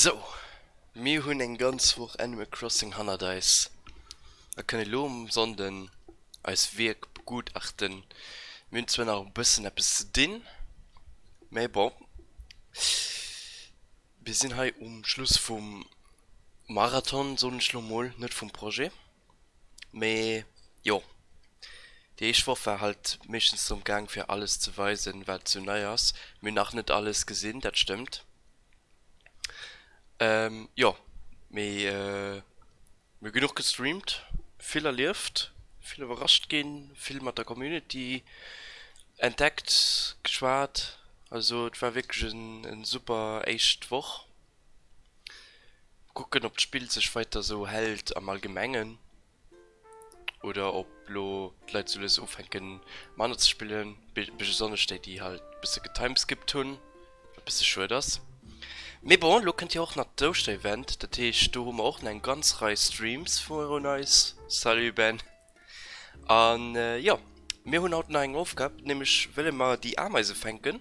Sou, mir hunn eng ganz Woch Animal Crossing hannert eis a kënne lo um Sonnden eis Wierk begutachten. Mir hunn zwar nach e bëssen eppes ze dinn, mä bon, mir sinn hei um Schluss vum Marathon, soen ech lo mol, net vum Projet. Mee jo, déi éischt Woch war halt meeschtens drëm gaang fir alles ze weisen wat sou nei ass. Mir hunn nach net alles gesinn, dat stëmmt. Jo, mee mir hu genuch gestreamt, vill erlieft, vill iwwerrascht ginn, vill mat der Community entdeckt, geschwat. Also et war wierklech en super éischt Woch. Kucken ob d'Spill sech weiter sou hält am allgemengen oder ob lo d'Leit sou lues ufänken manner ze spillen, besonnesch déi déi halt bësse getimeskippt hunn, wat bësse schued ass. Mee bon, lo kënnt jo och nach d'Ouschterevent, dat heescht do hu mer och nach eng ganz Rei Streams virun eis. Salut Ben! An jo, mir hunn haut nach eng Aufgab, nämlech wëlle mer déi Ameise fänken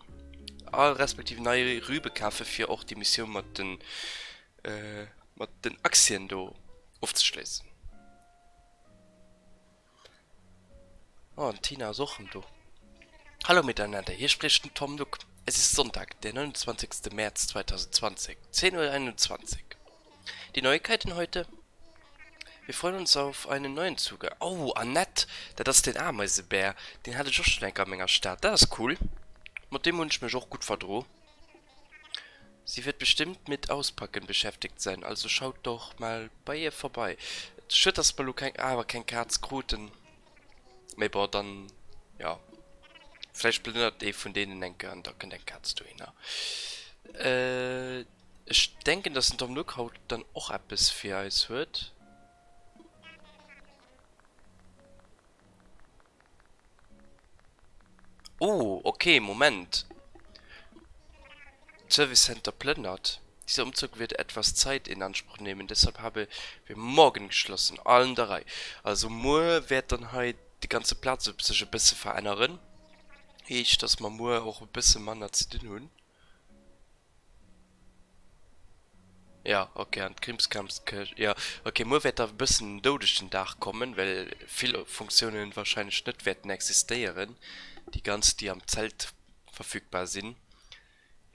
a respektiv nei Rübe kafe fir och déi Missioun mat den mat den Aktien do ofzeschléissen. Oh, an d'Tina ass och rëm do. Hallo miteinander, hier spricht den Tom Nook. Es ist Sonntag, der 29. März 2020, 10:21 Uhr. Die Neuigkeiten heute? Wir freuen uns auf einen neuen Zugang. Oh, Annette! Dat ass den Ameisebär. Deen hat ech och schon enk a menger Stad. Dat ass cool. Mat deem hunn ech mech och gutt verdro. Sie wird bestimmt mit Auspacken beschäftigt sein, also schaut doch mal bei ihr vorbei. Schued, dass mer lo keng, awer keng Kaz kruten. Mee bon, dann, jo, vläicht plënnert ee vun deenen eng Kéier an da kënnt eng Kaz dohinner. Ech denken dass den Tom Nook haut dann och eppes fir eis huet. Oh, okay, Moment. Service Center plënnert. Dieser Umzug wird etwas Zeit in Anspruch nehmen, deshalb habe wir morgen geschlossen. An der Rei. Also muer wäert dann hei déi ganze Plaz sech e bësse veränneren. Heescht, dass mer muer och e bësse manner ze dinn hunn. Ja, ok, an d'Krimskramskëscht, jo, ok, muer wäert da e bëssen en doudegen Dag kommen, well vill Funktiounen wahrscheinlech net wäerten existéieren, déi ganz, déi am Zelt verfügbar sinn.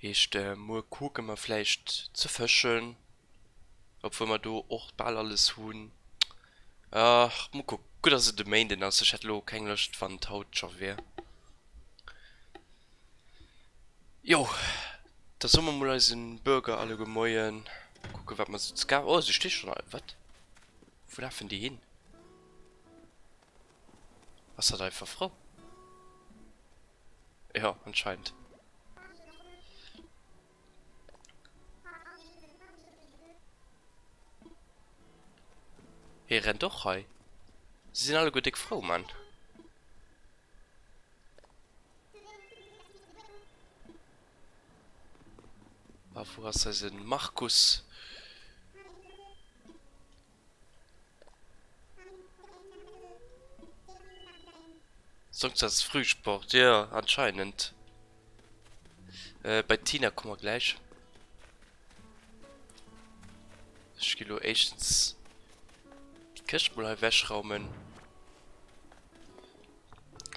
Heescht, muer kucke mer vläicht ze fëschen, obwuel mer do och bal alles hunn. Ach, mol kucken. Gutt, dass et e Méinden ass, ech hätt elo keng Loscht, wann et haut scho wier. Jo, da soe mer mol eisen Bürger alleguer Moien. Kucke wat mer sou ze kafen. Oh, se sti schonn all. Wat? Wou lafen déi hin? Ass dat einfach frou? Jo, anscheinend. Hie rennt och hei. Se sinn alleguer déck frou, Mann. A wou ass eisen Markus? Sonntags Frühsport, jo anscheinend. Bei d'Tina komme mer gläich. Ech gi lo éischtens déi Këscht mol hei ewechraumen.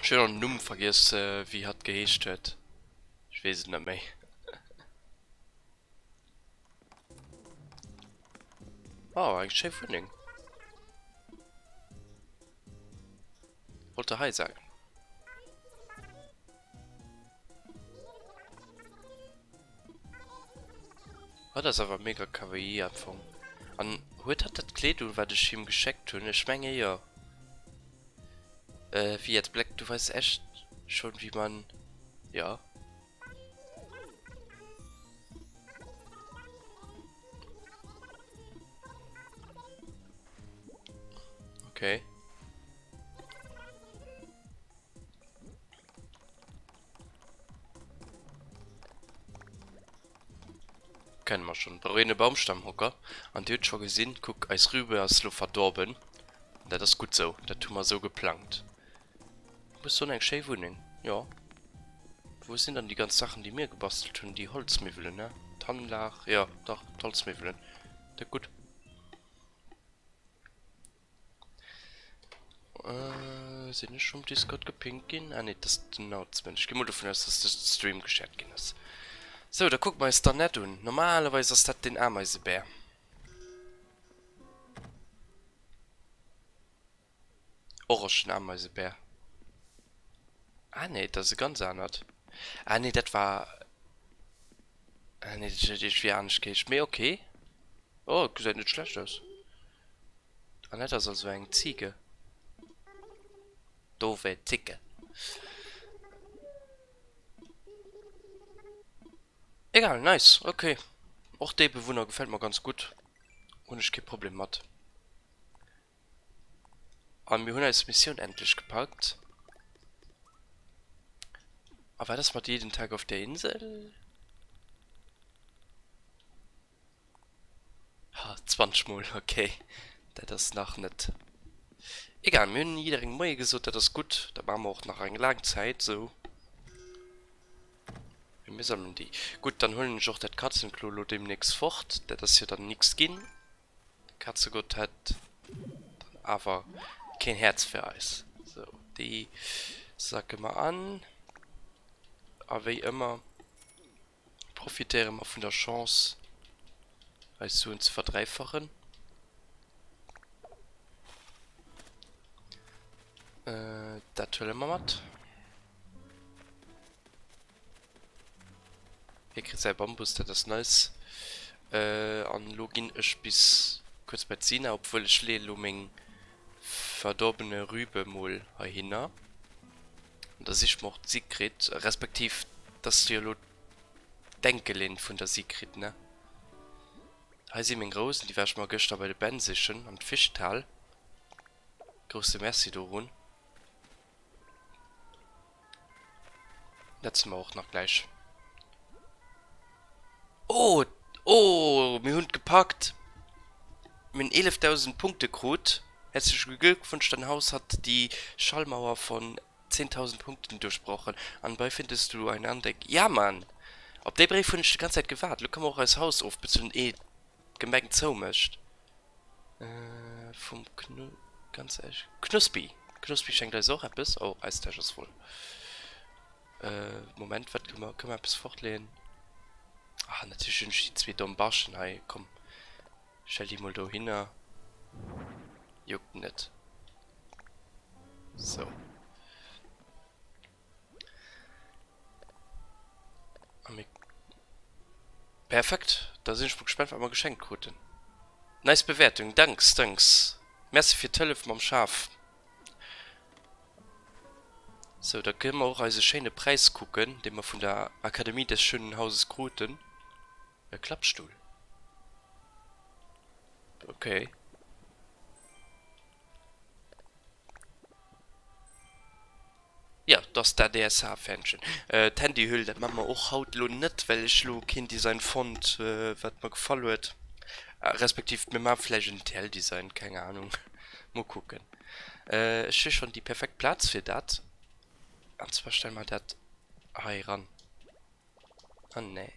Ech hunn den Numm vergiess wéi hatt geheescht huet. Ech weess et net méi. Oh eng schéi Wunneng. Wollte Hi sagen. Hatt ass awer mega kawaii am Fong. An huet hatt dat Kleed un wat ech him gescheckt hunn? Ech menge jo. Äh, wie jetzt Black, du weißt echt schon wie man, ja. Okay. Kennen mer schon. Brauch een e Baumstammhocker. An dir hutt scho gesinn, kuck, eis Rübe ass lo verdorben. An dat ass gutt sou. Dat hu mer sou geplangt. Ech muss soen, eng schéi Wunneng. Jo. Wou sinn dann déi ganz Saachen, déi mir gebastelt hunn? Déi Holzmiwwelen, ne? D'Anlag, jo dach, d'Holzmiwwelen, dat gutt. Sinn ech vum Discord gepingt ginn? Ah nee, dat ass den Announcement. Ech gi mol dovun aus, dass de Stream geshared ginn ass. Sou, da kucke mer eis d'Annette un. Normalerweis ass dat den Ameisebär. Orangen Ameisebär. Ah nee, dat ass e ganz anert. Ah nee, dat war. Ah nee, dat huet iergendwéi anescht geheescht. Mee okay. Oh, gesäit net schlecht aus. Annette ass also eng Ziege. Doofe Zicke. Egal, nice, okay. Och dee Bewunner gefält mer ganz gutt. Hunn ech kee Problem mat. An mir hunn eis Missioun endlech gepackt. A wat ass mat jeden Tag auf der Insel? Ha, 20 mol, okay. Dat ass nach net. Egal, mir hunn jidderengem Moie gesot, dat ass gutt. Dat maache mer och nach eng laang Zäit esou. Mee mir sammeln déi. Gutt, dann huelen ech och dat Katzenklo elo deemnächst fort. Dat ass jo dann nix ginn. De Katzegott hätt dann awer keen Häerz fir eis. Sou, déi sacke mer an. A wéi ëmmer profitéiere mer vun der Chance, eis Suen ze verdräifachen. Dat huele mer mat. Hie kritt säi Bambus, dat ass nice. An elo ginn ech bis kuerz bei d'Sina, obwuel ech leeë elo meng verdorbene Rübe mol heihinner. An da siche mer och d'Sigrid, respektiv dat ass jo elo d'Enkelin vun der Sigrid, ne? Hei si meng Rousen, déi war ech mer gëschter bei de Ben sichen am Fischtal. Grousse Merci dorun. Netzen mer och nach gläich. Oh! Oh! Mir hunn et gepackt! Mir hunn 11.000 Punkte krut. Herzlichen Glückwunsch, dein Haus hat die Schallmauer von 10.000 Punkten durchbrochen. Anbei findest du ein Andenken. Ja, Mann! Op dee Bréif hunn ech déi ganz Zäit gewaart. Elo ka mer och eis Haus ofbezuelen, ehe d'Gemeng zoumécht. Vum Knu, ganz ehrlech, Knuspi! Knuspi schenkt eis och eppes. Oh, eis Täsch ass voll. Moment, wat kënne mer, kënne mer eppes fortleeën? Ah, natierlech hunn ech déi zwee domm Barschen hei. Komm, stell déi mol dohinner. Juckt net. Sou. A mir Perfekt, da sinn ech mol gespannt wat mer geschenkt kruten. Nice Bewäertung, danks danks. Merci fir d'Hëllef mam Schaf. Sou, da kënne mer och eise schéine Präis kucken, dee mer vun der Akademie des schönen Hauses kruten. E Klappstull. Okay. Jo, et ass d'ADSH-Fändchen. D'Handyhüll, dat maache mer och haut elo net, well ech elo keen Design fonnt, wat mer gefall huet. Respektiv mir maache vläicht en TL-Design, keng Ahnung, mol kucken. Ech hu schonn déi perfekt Plaz fir dat, an zwar stelle mer dat hei eran. Ah nee.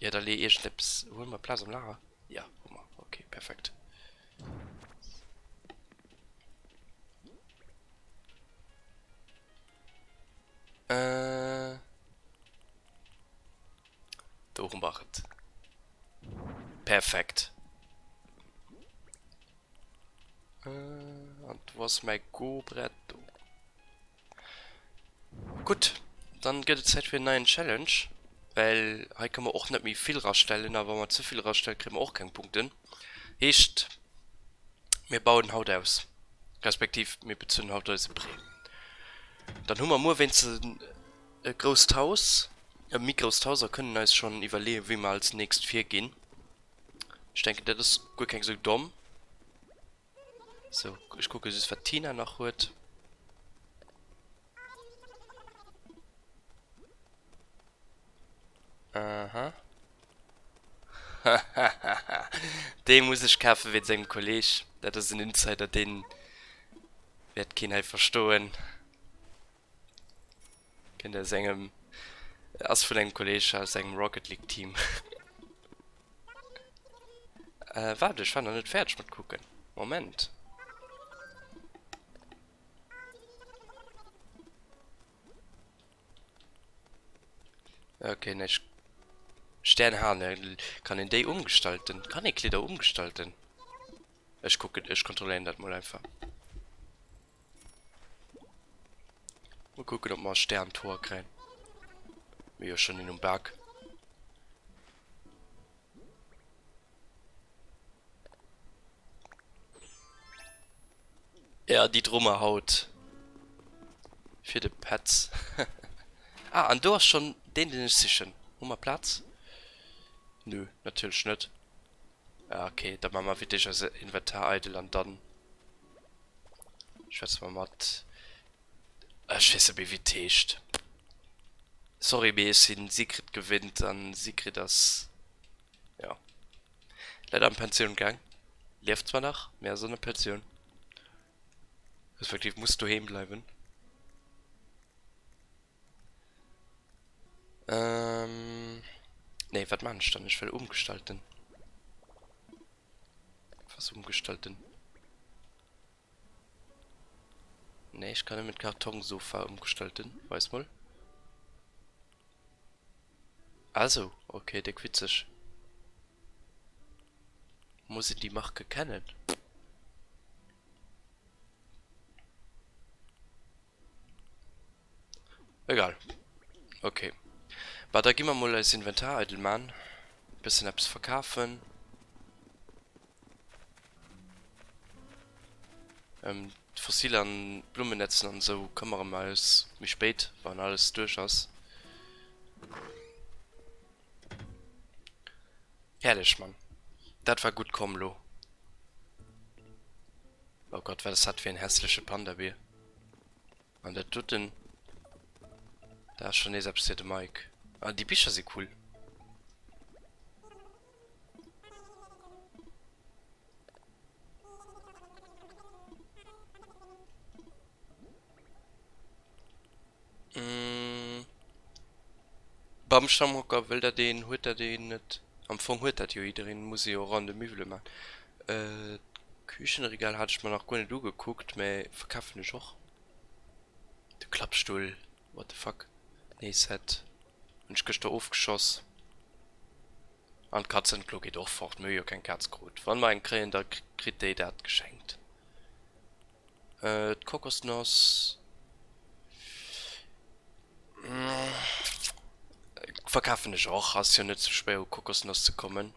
Jo, da lee iergendeppes. Hu mer Plaz am Lager? Jo, hu mer. Ok, perfekt. Äh. Do hu mer et. Perfekt. Äh, an wo ass mäi Go-Brett? Do. Gutt, dann gëtt et Zäit fir en neien Challenge, well hei kënne mer och net méi vill rastellen a wa mer ze vill rastellen, kréie mer och keng Punkten. Heescht, mir bauen haut aus, respektiv mir bezuelen haut eise Prêt. Dann hu mer muer wéinstens e grousst Haus, e méi grousst Haus a kënnen eis schonn iwwerleeën, wéi mer als nächst virginn. Ech denken, dat ass guer keng sou domm. Sou, ech kucke just wat d'Tina nach huet. Aha. Dee muss ech kafe wéinst engem Kolleg. Dat ass en Insider, deen wäert keen hei verstoen. Kënnt aus engem, ass vun engem Kolleg aus engem Rocket League Team. Äh, waart, ech war nach net fäerdeg mat kucken. Moment. Okay, ne, ech Sternhane, kann een déi umgestalten? Kann ee Kleeder umgestalten? Ech kucken, ech kontrolléieren dat mol einfach. Mol kucken, ob mer e Sterntor kréien. Mir hu jo schonn een um Bak. Ja, déi Drummerhaut fir de Petz. Ah, an do ass schonn deen, deen ech sichen. Hu mer Plaz? Nö, natierlech net. Ah, okay, da maache mer fir d'éischt eise Inventar eidel an dann schwätze mer mat. Ech weess net méi, wéi et heescht. Sorry, mee ech sinn Sigrid gewinnt an Sigrid ass, jo, leider an d'Pensioun gaang. Lieft zwar nach, mee ass an der Pensioun, respektiv muss doheem bleiwen. Ähm, nee, wat maan ech dann? Ech wëll umgestalten. Was umgestalten? Nee, ech kann nëmmen d'Kartongsofa umgestalten. Weis mol. Also, okay, déck witzeg. Muss een déi Marke kennen? Egal. Ok. Bah, da gi mer mol eis Inventar eidel man. Bëssen eppes verkafen. Ëm d'Fossil an d'Blummenetzen an esou këmmere mer eis méi spéit, wann alles duerch ass. Herrlech, Mann. Dat war gutt komm lo. Oh Gott, wat ass dat fir en hässleche Pandabier? An dat doten, dat ass schon nees eppes fir de Mike. Ah, déi Bicher si cool. Mm. Bamstammhocker, wëll dat een, huet dat een net? Am Fong huet dat jo jiddereen, muss ee jo och an de Miwwele man. Äh, d'Küchenregal hat ech mer nach guer net ugekuckt, mä verkafen ech och. De Klappstull, what the fuck, nee Set hunn ech gëschter ofgeschoss. An d'Kazenklo geet och fort, mir hu jo keng Kaz krut. Wann mer eng kréien, da kritt déi dat geschenkt. Äh, d'Kokosnoss verkafen ech och, ass jo net sou schwéier u Kokosnoss ze kommen.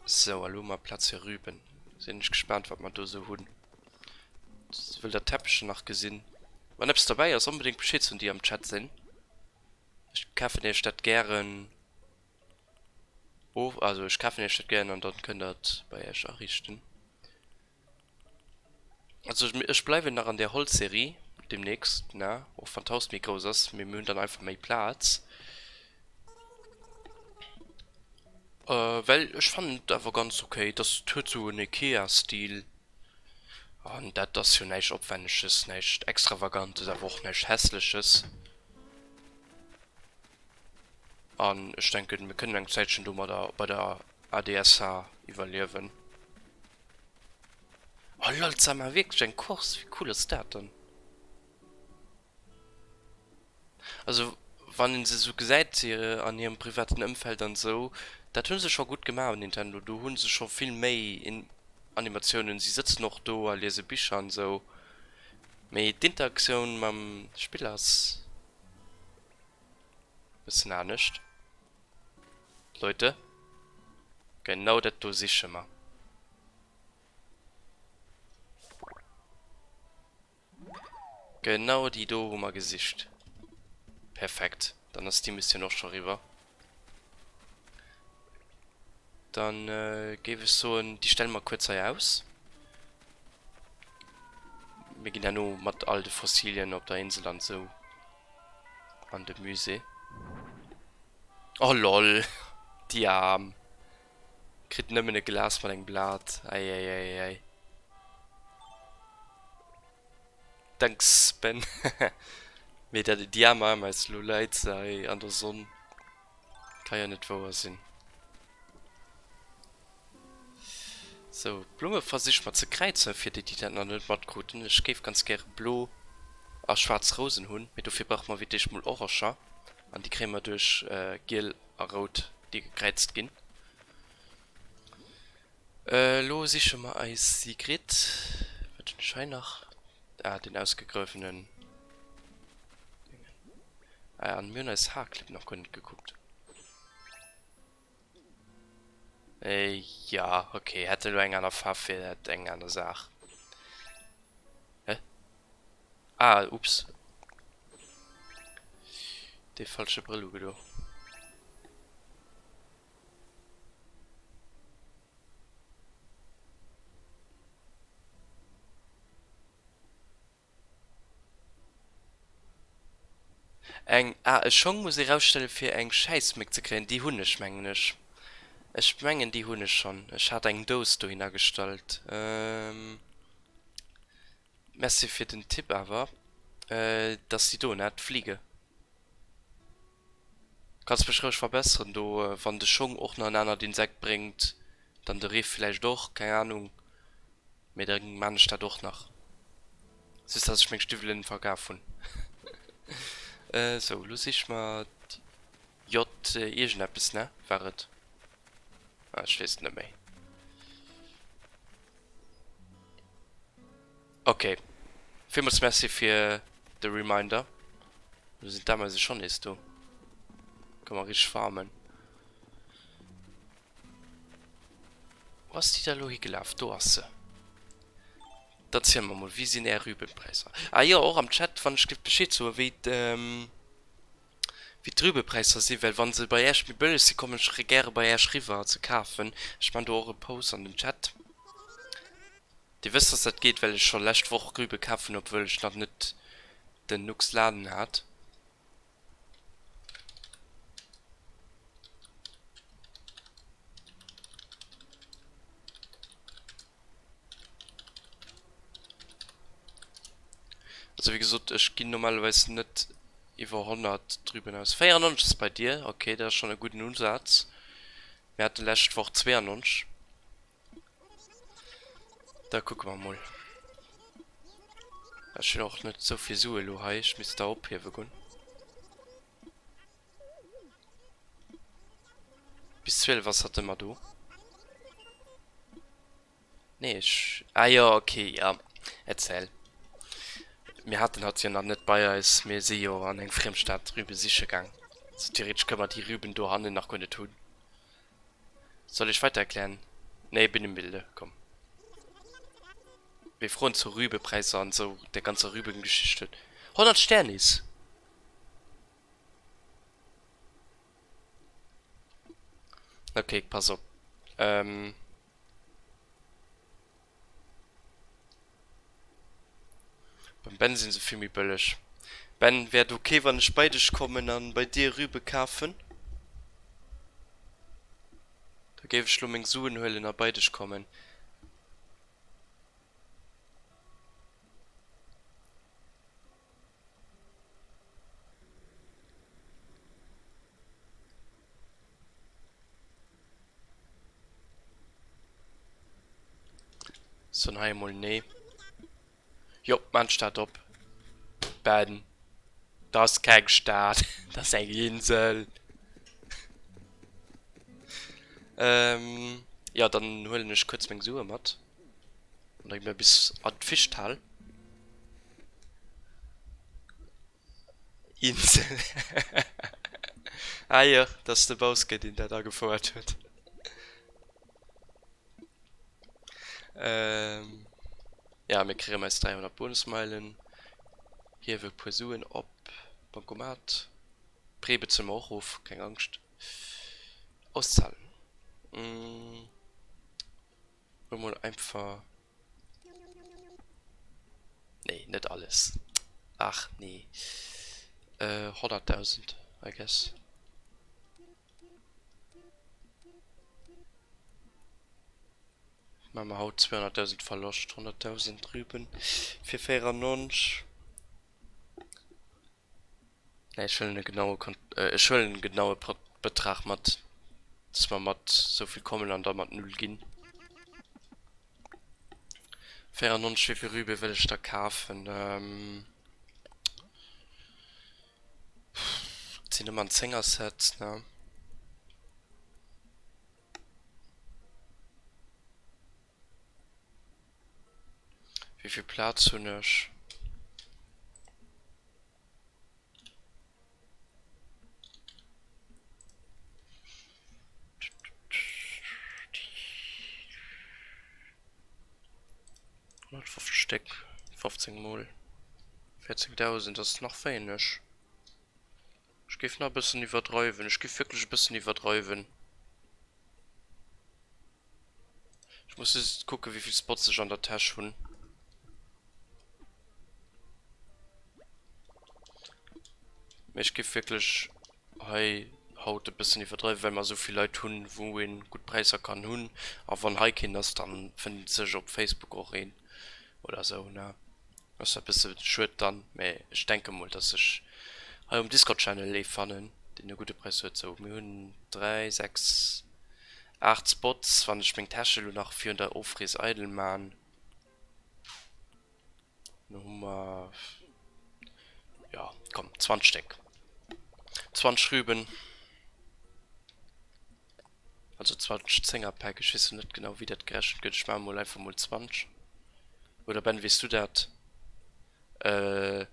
Sou, a lo hu mer Plaz fir Rüben. Sinn ech gespaant, wat mer do sou hunn. Wëll der Teppechen nach gesinn. Wann eppes derbäi ass, onbedéngt Bescheed soen, déi am Chat sinn. Ech kafen iech dat gären of, also ech kafen iech dat gären an dann kënnt der et bei iech ariichten. Also ech bleiwen nach an der Holzserie demnächst, ne, och wann d'Haus méi grouss ass, mee mir hunn dann einfach méi Plaz. Well ech fannen et awer ganz ok, dass et huet sou en Ikea-Stil an dat ass jo näischt Opwänneges, näischt Extravagantes, awer och näischt Hässleches. An ech denken, mir kënnen eng Zäitchen domadder bei der ADSH iwwerliewen. Oh lol, d'Sam hat wierklech eng Course, wéi cool ass dat dann? Also wann een se sou gesäit an hirem privaten Ëmfeld an sou, dat hu se scho gutt gemaach Nintendo, do hu se scho vill méi Animatiounen, si sëtzen och do a liese Bicher an sou, mee d'Interaktioun mam Spill ass bëssen anescht. Leute, genau dat do siche mer. Genau déi do hu mer gesicht. Perfekt, dann ass déi Missioun och scho riwwer. Dann géif ech soen, déi stelle mer kuerz hei aus. Mir ginn herno mat all de Fossilien op der Insel an esou an de Musée. Oh lol, déi Aarm. Kritt nëmmen e Glas mat engem Blat. Eieieiei. Thanks Ben. Mee dat déi aarm Ameis, lo läit se hei an der Sonn. Ka jo net wouer sinn. Sou, d'Blumme versiche mer ze kräizen, fir déi, déi dat nach net matkruten. Ech géif ganz gäre blo a schwaarz Rousen hunn, mee dofir brauche mer fir d'éischt mol Orascher. An déi kréie mer duerch giel a rout, déi gekräizt ginn. Elo siche mer eis Sigrid. Wat hunn ech hei nach? Ah, deen ausgegruewenen Déngen. Ah, an mir hunn eis Haarclibb nach guer net gekuckt. Ja, okay, hätt elo eng aner Faarf, wier dat eng aner Saach. Hä? Ah, ups. Dee falsche Brëll ugedo. Eng, ah, e Schong muss ee rausstelle fir eng Schäissméck ze kréien. Déi hunn ech, mengen ech. Ech mengen, déi hunn ech schonn. Ech hat eng Dous dohinner gestallt. Merci fir den Tipp awer. Et ass déi do, ne? D'Fliege. Kanns mech roueg verbesseren do, wann de Schong och nach en anert Insekt bréngt, dann de Riff villäicht och, keng Ahnung, mee da maan ech dat och nach, just dass ech meng Stiwwelen verkaaf hun. Sou, lo sich mer J iergendeppes, ne, war et? Ah, ech weess et net méi. Ok, villmools Merci fir de Reminder. Lo sinn d'Ameise schonn nees do. Ka mer richteg farmen. Wou ass déi da lo higelaf? Do ass se. Da ziel mer mol, wéi sinn är Rübenpräisser? Ah jo, och am Chat, wann ech géif Bescheed soen, wéi wéi d'Rübepräisser sinn, well wa se bei äech méi bëlleg sinn, kommen ech gäre bei äech riwwer ze kafen. Ech man do och e Post an den Chat. Dir wësst dass dat geet, well ech scho lescht Woch Rübe kaf hunn, obwuel ech nach net den Nux Laden hat. Also wéi gesot, ech ginn normalerweis net iwwer 100 drüben aus. 94 ass bei dir, okay, dat ass schonn e gudden Usaz. Mir hate lescht Woch 92. Da kucke mer mol. Ech hunn och net esou vill Sue elo hei, ech misst der ophiewe goen. Bis 12 ass hatt ëmmer do. Nee, ech... Ah jo, okay, ja. Erzähl. Mir haten hatt jo nach net bei eis, mir si jo an eng friem Stad Rübe siche gaang. Also theoretesch kënne mer déi Rüben dohannen nach guer net hunn. Soll ech weiter erklären? Nee, bin im Bilde, komm. Wee Froen zu Rübepräisser an sou der ganzer Rübengeschicht huet, 100 Sternis! Okay, pass op. Ähm. Beim Ben sinn se vill méi bëlleg. Ben, wär et ok wann ech bei dech kommen an bei dir Rübe kafen? Da géif ech lo meng Suen huelen a bei dech kommen. Soen hei emol nee. Jo, maan d'Stad op. Ben, dat ass keng Stad, dat ass eng Insel. Ähm, jo, dann huelen ech kuerz meng Sue mat. An da gi mir bis an d'Fischtal. Insel. Ah jo, dat ass de Bauske, deen dat agefouert huet. Ähm, ja, mir kréie eis 300 Bonusmeilen. Hiewe e puer Suen op Bankomat. Prêt bezuele mer och of, keng Angscht. Auszahlen. Mm. Huel mol einfach. Nee, net alles. Ach nee. Äh, 100.000, I guess. Maache mer haut 200.000 Verloscht, 100.000 Rüben fir 94. Nee, ech huelen e genaue Kon ech huelen en genaue Betrag mat, dass mer mat souvill kommen an da mat null ginn. 94, wéivill Rübe wëll ech da kafen? Et sinn ëmmer Zéngersets, ne? Wéi vill Plaz hunn ech? Hunnertfofzeg Stéck, 15 mol 14.000 ass nach wéineg. Ech géif nach e bëssen iwwerdreiwen. Ech géif wierklech e bëssen iwwerdreiwen. Ech muss just kucken, wéi vill Spots ech an der Täsch hunn. Mee ech géif wierklech hei haut e bëssen iwwerdreiwen, well mer esou vill Leit hunn, wou ee gutt Präisser kann hunn. A wann hei keen ass, dann fënnt sech op Facebook och een oder esou, ne? Ass zwar e bësse schued dann, mä ech denke mol, dass ech hei um Discord-Channel ee fannen, deen e gudde Präis huet. Sou, mir hunn 3, 6, 8 Spots. Wann ech meng Täsche elo nach virun der Ofrees eidel man, dann hu mer, jo, komm, 20 Stéck. 20 Rüben. Also 20 Zéngerpäck, ech weess lo net genau wéi dat gerechent gëtt, ech maache mol einfach mol 20. Oder Ben, weess du dat? De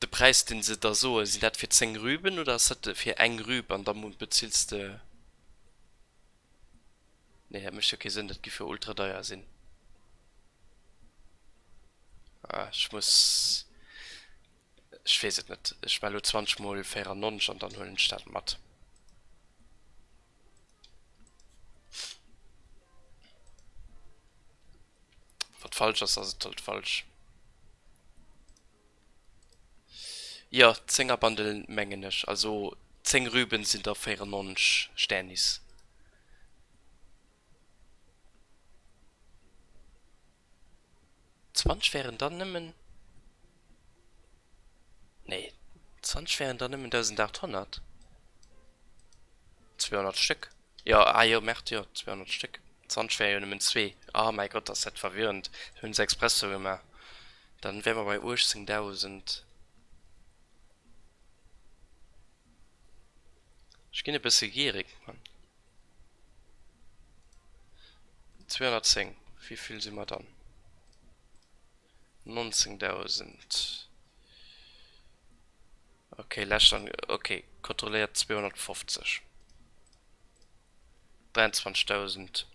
Präis deen se der soen, sinn dat fir 10 Rüben oder ass dat fir eng Rüb an da bezills de. Nee dat mécht jo kee Sënn, dat giff jo ultra deier sinn. Ah ech muss. Ech weess et net. Ech maache lo 20 mol 94 an dann huelen ech dat mat. Wat falsch ass, ass et halt falsch. Jo, Zéngerbandel mengen ech. Also 10 Rüben sinn der 94 Sternis. 20 wären dann nëmmen, nee, 20 wären dann nëmmen 1.800. 200 Stéck. Jo, ah jo, Merde, jo, 200 Stéck. 20 wäre jo nëmmen zwee. Oh mäi Gott, ass dat verwirrend. Dat hunn se express sou gemaach. Dann wäre mer bei 18.000. Ech ginn e bësse gierig, Mann. 210, wéivill si mer dann? 19.000. Okay, lescht an, okay, kontrolléiert 250. 23.000.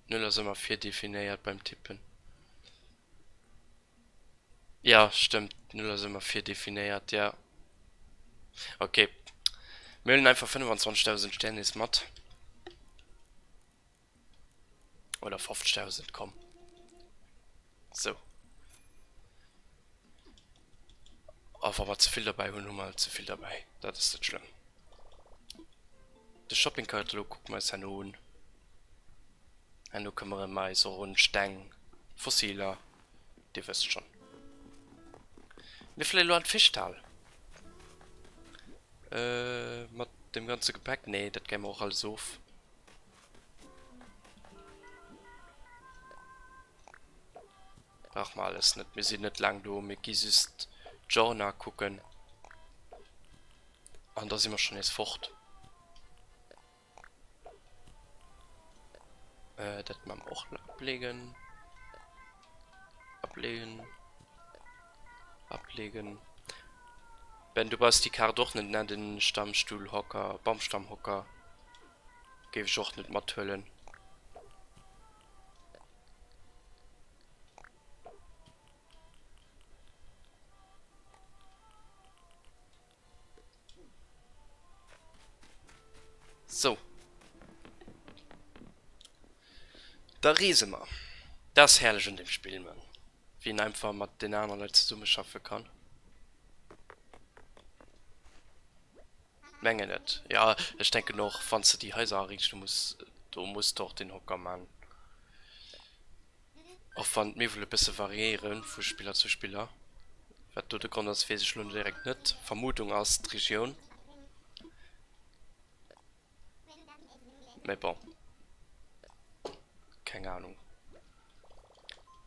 Null ass ëmmer virdefinéiert beim Tippen. Ja, stëmmt, Null ass ëmmer virdefinéiert, ja. Ok, mir huelen einfach 25.000 Sternis mat. Oder 50.000, komm. Sou. A wa mer ze vill derbäi hunn, hu mer halt ze vill derbäi. Dat ass net schlëmm. De Shoppingkatalog kucke mer eis herno un. Herno këmmere mer eis och un Steng, Fossiler, Dir wësst schonn. Mir fléie lo an d'Fischtal. Äh, mat dem ganze Gepäck? Nee, dat gäi mer och alles of. Brauche mer alles net. Mir sinn net laang do. Mir gi just d'Jorna kucken. An da si mer schonn nees fort. Äh, dat man och ablegen. Ablegen. Ablegen. Ben, du brauchst déi Kaart och net, ne? Den Stammstuhlhocker, Baumstammhocker géif ech och net mathuelen. Sou. Da reese mer. Dat ass herrlech un deem Spill, Mann. Wéi een einfach mat den anere Leit zesummeschaffe kann. Mengen et. Jo, ech denken och, wann s de déi Haiser ariichten, du muss. Do muss de och den Hocker man. Och wann d'Miwwel e bësse variéiere vu Spiller zu Spiller. Wat do de Grond ass, weess ech lo direkt net. Vermutung ass d'Regioun. Mee bon. Keng Ahnung.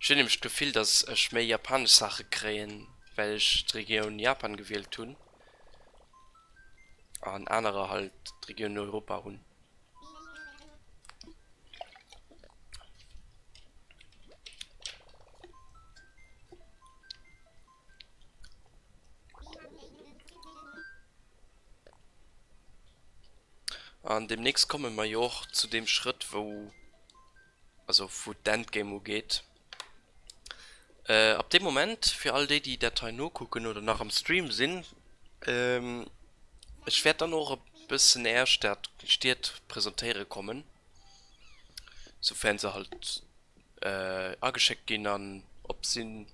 Ech hunn nämlech d'Gefill, dass ech méi japanesch Saache kréien, well ech d'Regioun Japan gewielt hunn an anerer halt d'Regioun Europa hunn. An demnächst komme mer jo och zu deem Schrëtt, wou, also wou d'Endgame ugeet. Ab deem Moment, fir all déi, déi dat hei nokucken oder nach am Stream sinn, ech wäert dann och e bëssen Är Stad, Stied presentéiere kommen, soufern se halt ageschéckt ginn an op sinn.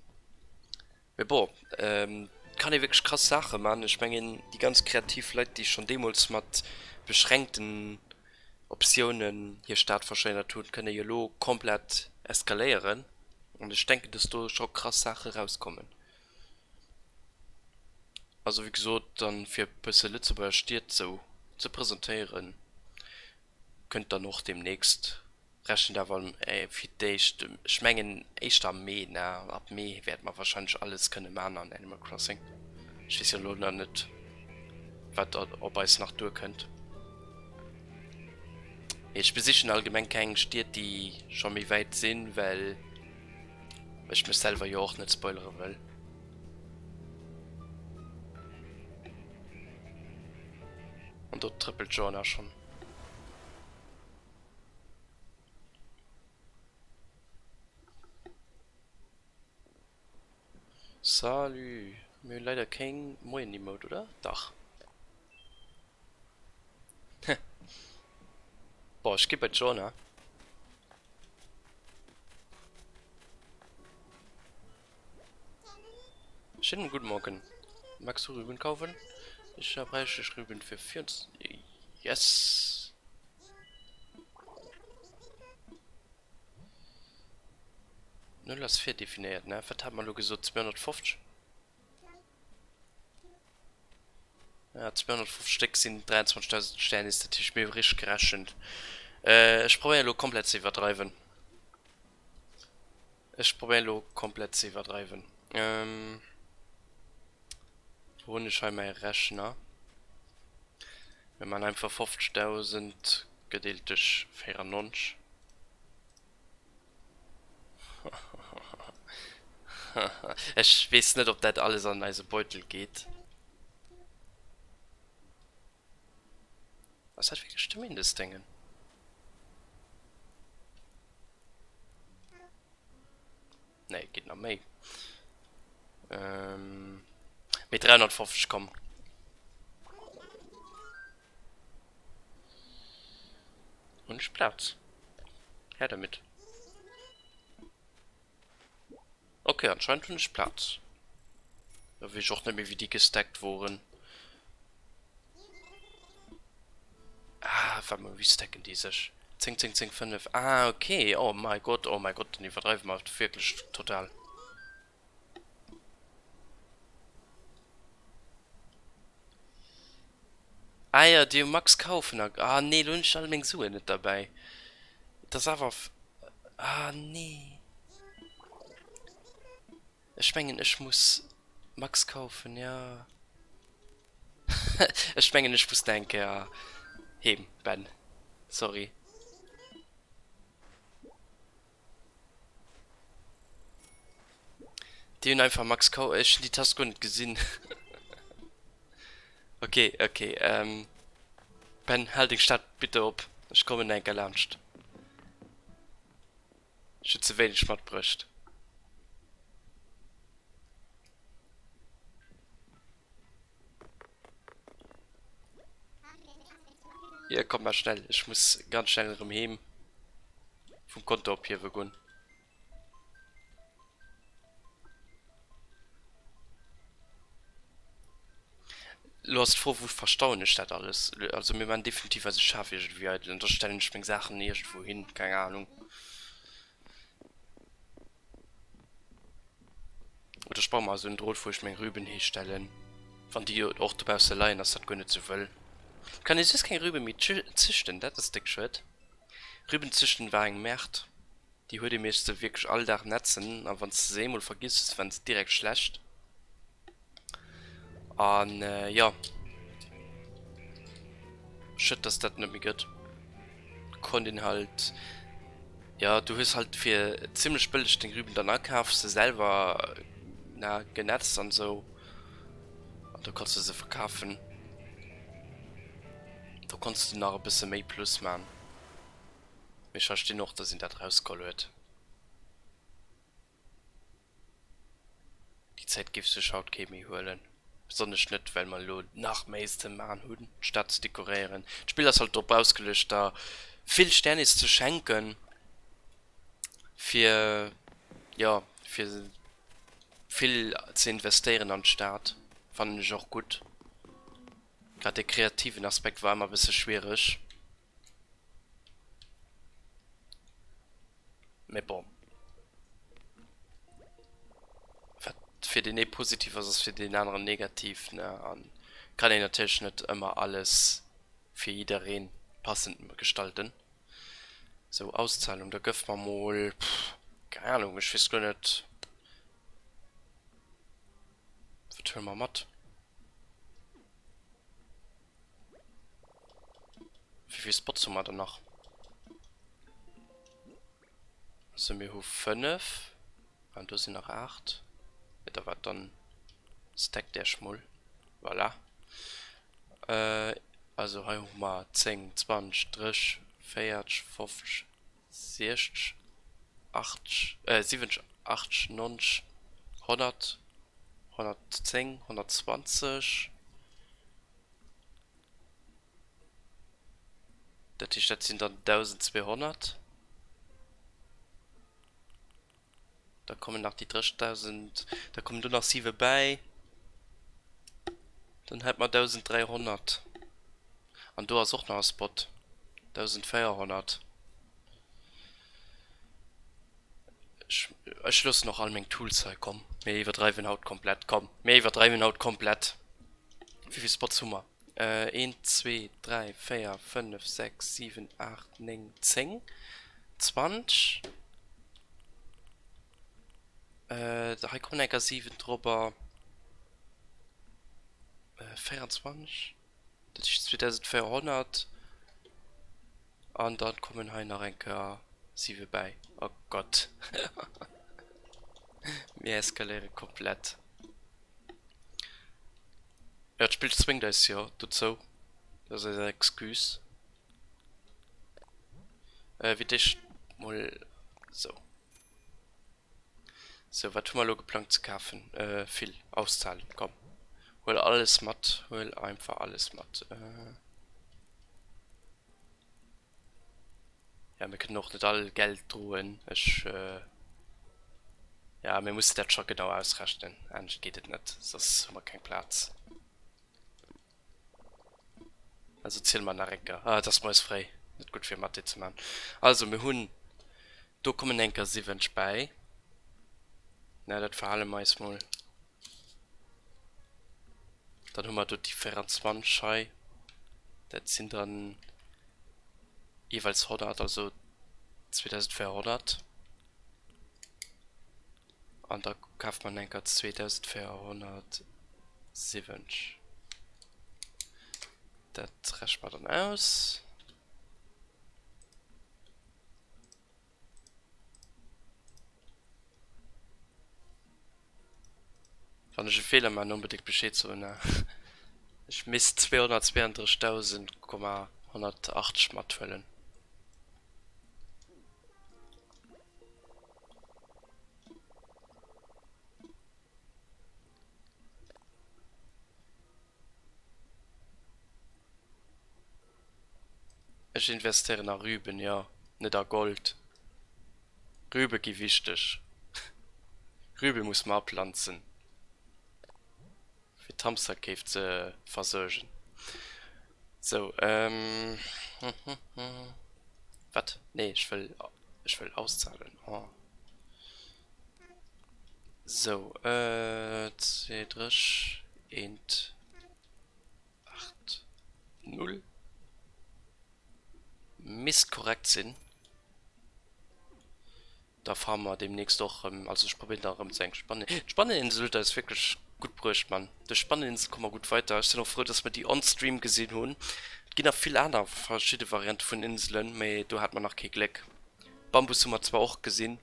Mee bon, et kann ee wierklech krass Saache man. Ech mengen, déi ganz kreativ Leit, déi schonn deemools mat beschränkten Optiounen hir Stad verschéinert hunn, kënne jo elo komplett eskaléieren. An ech denken, dass do scho krass Saache rauskommen. Also wéi gesot, dann fir e bësse Lëtzebuerger Stied sou ze presentéieren, kënnt dann och deemnächst Rechent awer fir d'éischt, ech mengen éischter am Mee, ne? Ab Mee wäerte mer wahrscheinlech alles kënne man an Animal Crossing. Ech weess jo elo nach net, wat op eis nach duerkënnt. Mee ech besichen allgemeng keng Stied, déi scho méi wäit sinn, well ech mech selwer jo och net spoilere wëll. An do trëppelt d'Joanna schonn. Salut, mir hunn leider keng Moien-Emote, oder? Dach. Boah, ech gi bei d'Joanna. Schönen guten Morgen. Magst du Rüben kaufen? Ich habe reichlich Rüben für 24... Yes! Null ass virdefinéiert, ne? Wat hat mer elo gesot? 250? Ja, 250 Stéck sinn 23.000 Sternis, dat heescht mir hu richteg gerechent. Ech probéieren elo komplett ze iwwerdreiwen. Ech probéieren elo komplett ze iwwerdreiwen. Wou hunn ech hei mäi Rechner? Mir maachen einfach 50.000 gedeelt duerch 94. Ech weess net, ob dat alles an eise Beutel geet. Ass dat wierklech de Mindestdéngen? Nee, geet nach méi. Ähm, mee 350, komm. Hunn ech Plaz? Her damit. Ok, anscheinend hunn ech Plaz. Da weess ech och net méi wéi déi gestackt woren. Ah, waart mol, wéi stacken déi sech? 10, 10, 10, 5. Ah, ok. Oh mein Gott, oh mein Gott, dann iwwerdreiwe mer wierklech total. Ah jo, déi hu Max kaufen a. Ah nee, lo hunn ech all meng Suen net derbäi. Et ass awer. Ah nee. Ech mengen ech muss Max kaufen, ja. Ech mengen ech muss nach eng Kéier heem, Ben. Sorry. Déi hunn einfach Max Kau. Ech hunn déi Tast guer net gesinn. Ok, ok. Ähm, Ben, hal deng Stad bitte op. Ech kommen nach eng Kéier laanscht. Ech hunn ze wéineg matbruecht. Hier, komm mal schnell. Ech muss ganz schnell erëm heem vum Konto ophiewe goen. Lo ass d'Fro, wou verstauen ech dat alles? Also mir maachen definitiv eise Schaf iergendwéi eidel an da stellen ech meng Saachen iergendwou hin, keng Ahnung. Oder ech baue mer esou en Drot, wou ech meng Rüben histellen. Wann déi och dobausse leien, ass dat guer net esou wëll. Et kann ee soss keng Rübe méi züchten, dat ass déck schued. Rüben züchten war eng Merde. Déi huet ee meeschtens wierklech all Dag netzen a wann s de se eemol vergiss hues, waren se direkt schlecht. An jo, schued dass dat net méi gëtt. Konnt een halt, jo du hues halt fir zimlech bëlleg deng Rüben dann akaf, se selwer na genetzt an esou an da konns de se verkafen. Do konns de nach e bësse méi Plus man. Mee ech verstinn och dass een dat rausgeholl huet. Déi Zäit géif sech haut kee méi huelen, besonnesch net well mer elo nach méi ze man hunn, d'Stad ze dekoréieren. D'Spill ass halt drop ausgeluecht der vill Sternis ze schenken, fir jo fir vill ze investéieren an d'Stad. Fannen ech och gutt. Grad de kreativen Aspekt war ëmmer e bësse schwiereg. Mee bon. Wat fir deen ee positiv ass, ass fir deen aneren negativ, ne? An kann een natierlech net ëmmer alles fir jidderee passend gestalten. Sou, Auszahlung, da gëff mer mol, keng Ahnung, ech weess guer net, wat huele mer mat? Wéi vill Spots hu mer dann nach? Also mir hu 5. An do sinn nach 8. Ja, da wat dann stackt Iech mol. Voilà. Äh, also hei hu mer 10, 20, 30, 40, 50, 60, 80, äh 70, 80, 90, 100, 110, 120. Dat heescht, dat sinn dann 1.200. Da kommen nach déi 30.000, da kommen do nach 7 bäi. Dann hätt mer 1.300. An do ass och nach e Spot. 1.400. Ech, ech loossen och all meng Tools hei, komm. Mir iwwerdreiwen haut komplett, komm. Mir iwwerdreiwen haut komplett. Wéi vill Spots hu mer? 1, 2, 3, 4, 5, 6, 7, 8, 9, 10, 20. Hei kommen enker 7 drobber. 24. Dat heescht 2400. An dann kommen hei nach enker 7 bäi. Oh Gott. Mir eskaléiere komplett. Jo, d'Spill zwéngt eis jo dozou. Dat ass eis Excuse. Äh, fir d'éischt mol sou. Sou, wat hu mer elo geplangt ze kafen? Äh, vill. Auszahlen, komm. Huel alles mat. Huel einfach alles mat. Äh. Ja, mir kënnen och net all Geld droen. Ech, ja, mir mussen dat scho genau ausrechnen. Anescht geet et net, soss hu mer keng Plaz. Also ziele mer nach eng Kéier. Ah, et ass moies fréi, net gutt fir Mathé ze maachen. Also, mir hunn, do kommen eng Kéier 70 bäi. Na, dat verhale mer eis mol. Dann hu mer do déi 24 hei. Dat sinn dann jeeweils 100, also 2400. An da kaaft mer enker 2470. Dat rechne mer dann aus. Wann ech e Feeler man, onbedéngt Bescheed soen. Ech misst 232.180 mathuelen. Ech investéieren a Rüben, jo, net a Gold. Rübe gi wichteg. Rübe muss mer aplanzen. Fir. Fir d'Hamsterkeef ze versuergen. Sou, wat? Nee, ech wëll, ech wëll auszahlen. Oh. Sou, 2, 3, 1, 8, 0. Misst korrekt sinn. Da fare mer deemnächst och erëm, also ech probéieren da erëm ze eng Spannen, d'Spanneninsel huet eis wierklech gutt bruecht, Mann. Duerch d'Spanneninsel komme mer gutt weiter. Ech sinn och frou, dass mer déi on stream gesinn hunn. Et ginn nach vill aner verschidde Variante vun Inselen, mee do hate mer nach kee Gléck. Bambus hu mer zwar och gesinn,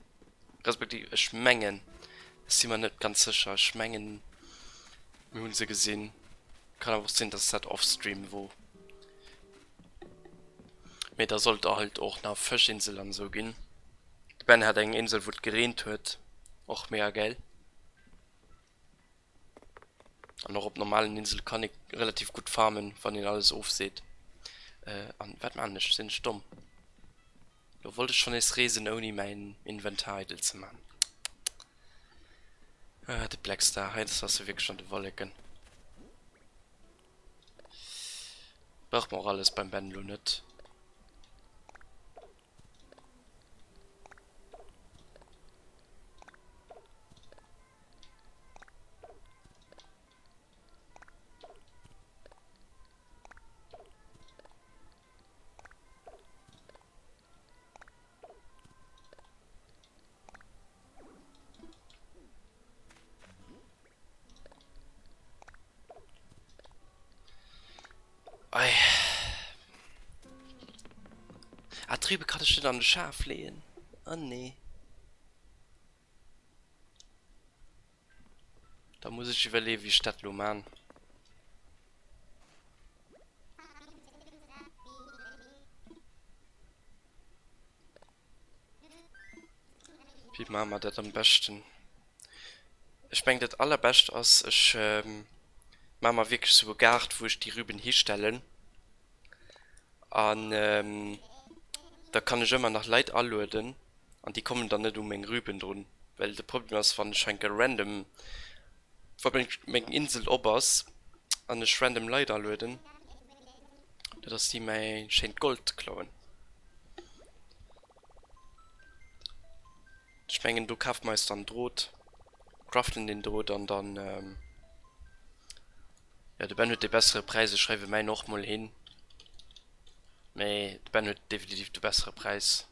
respektiv ech mengen, ech si mer net ganz sécher, ech mengen mir hu se gesinn. Kann awer och sinn, dass dat off stream wor. Mee da sollt halt och nach Fëschinsel an esou ginn. De Ben hat eng Insel wou et gereent huet, och mega gäil. An och op normalen Insele kann ee relativ gutt farmen, wann een alles ofseet. An wat maan ech? Sinn ech domm? Lo wollt ech schon nees reesen ouni mäin Inventar eidel ze maan. Ah, de Blackstar, heiansdo ass e wierklech an de Wolleken. Brauch mer och alles beim Ben lo net. Ei. Ah, d'Ribe kann ech net an de Schaf leeën. Oh nee. Da muss ech iwwerleeën, wéi ech dat elo man. Wéi maache mer dat am beschten? Ech mengen dat allerbescht ass, ech maache mer wierklech sou e Gaart, wou ech déi Rüben histellen. An da kann ech ëmmer nach Leit alueden an déi kommen dann net u meng Rüben drun. Well de Problem ass, wann ech enke random, wa meng Insel op ass an ech random Leit alueden, dat ass déi mäi schéint Gold klauen. Ech mengen do kafe mer eis dann Drot, craften den Drot an dann, jo de Ben huet de bessere Präis, ech schreiwe mäin och mol hin, mee de Ben huet definitiv de bessere Präis.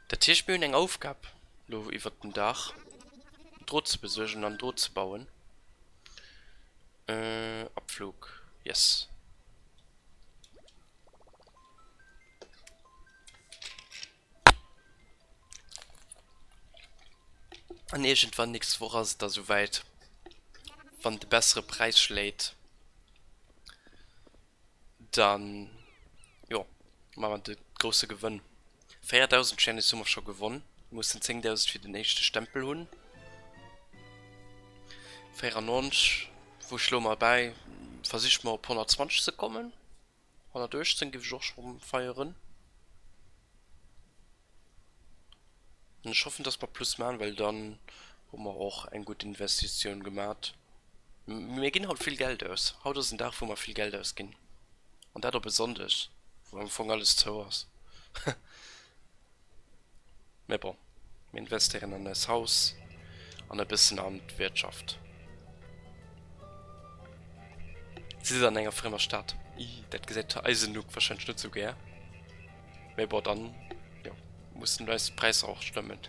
Dat heescht mir hunn eng Aufgab lo iwwert den Dag, Drot ze besuergen an Drot ze bauen. Abflug, yes. An iergendwann nächst Woch ass et da souwäit, wann de bessere Präis schléit, dann jo maache mer de grousse Gewënn. 4.000 Shinies hu mer scho gewonn, mir mussen 10.000 fir den éischte Stempel hunn. 94, wou schloe mer bäi? Versiche mer op 120 ze kommen. 118 géif ech och scho feieren. An ech hoffen, dass mer Plus maachen, well dann hu mer och eng gutt Investitioun gemat. Mir ginn haut vill Geld aus. Haut ass en Dag, wou mer vill Geld ausginn. An dat op e Sonndeg, wou am Fong alles zou ass. Mä bon, mir investéieren an eis Haus an e bëssen an d'Wirtschaft. Si sinn an enger friemer Stad. Ih, dat gesäit eisen Nuck warscheinlech net sou gär. Mä bon, dann, jo, mussen eis d'Präisser och stëmmen.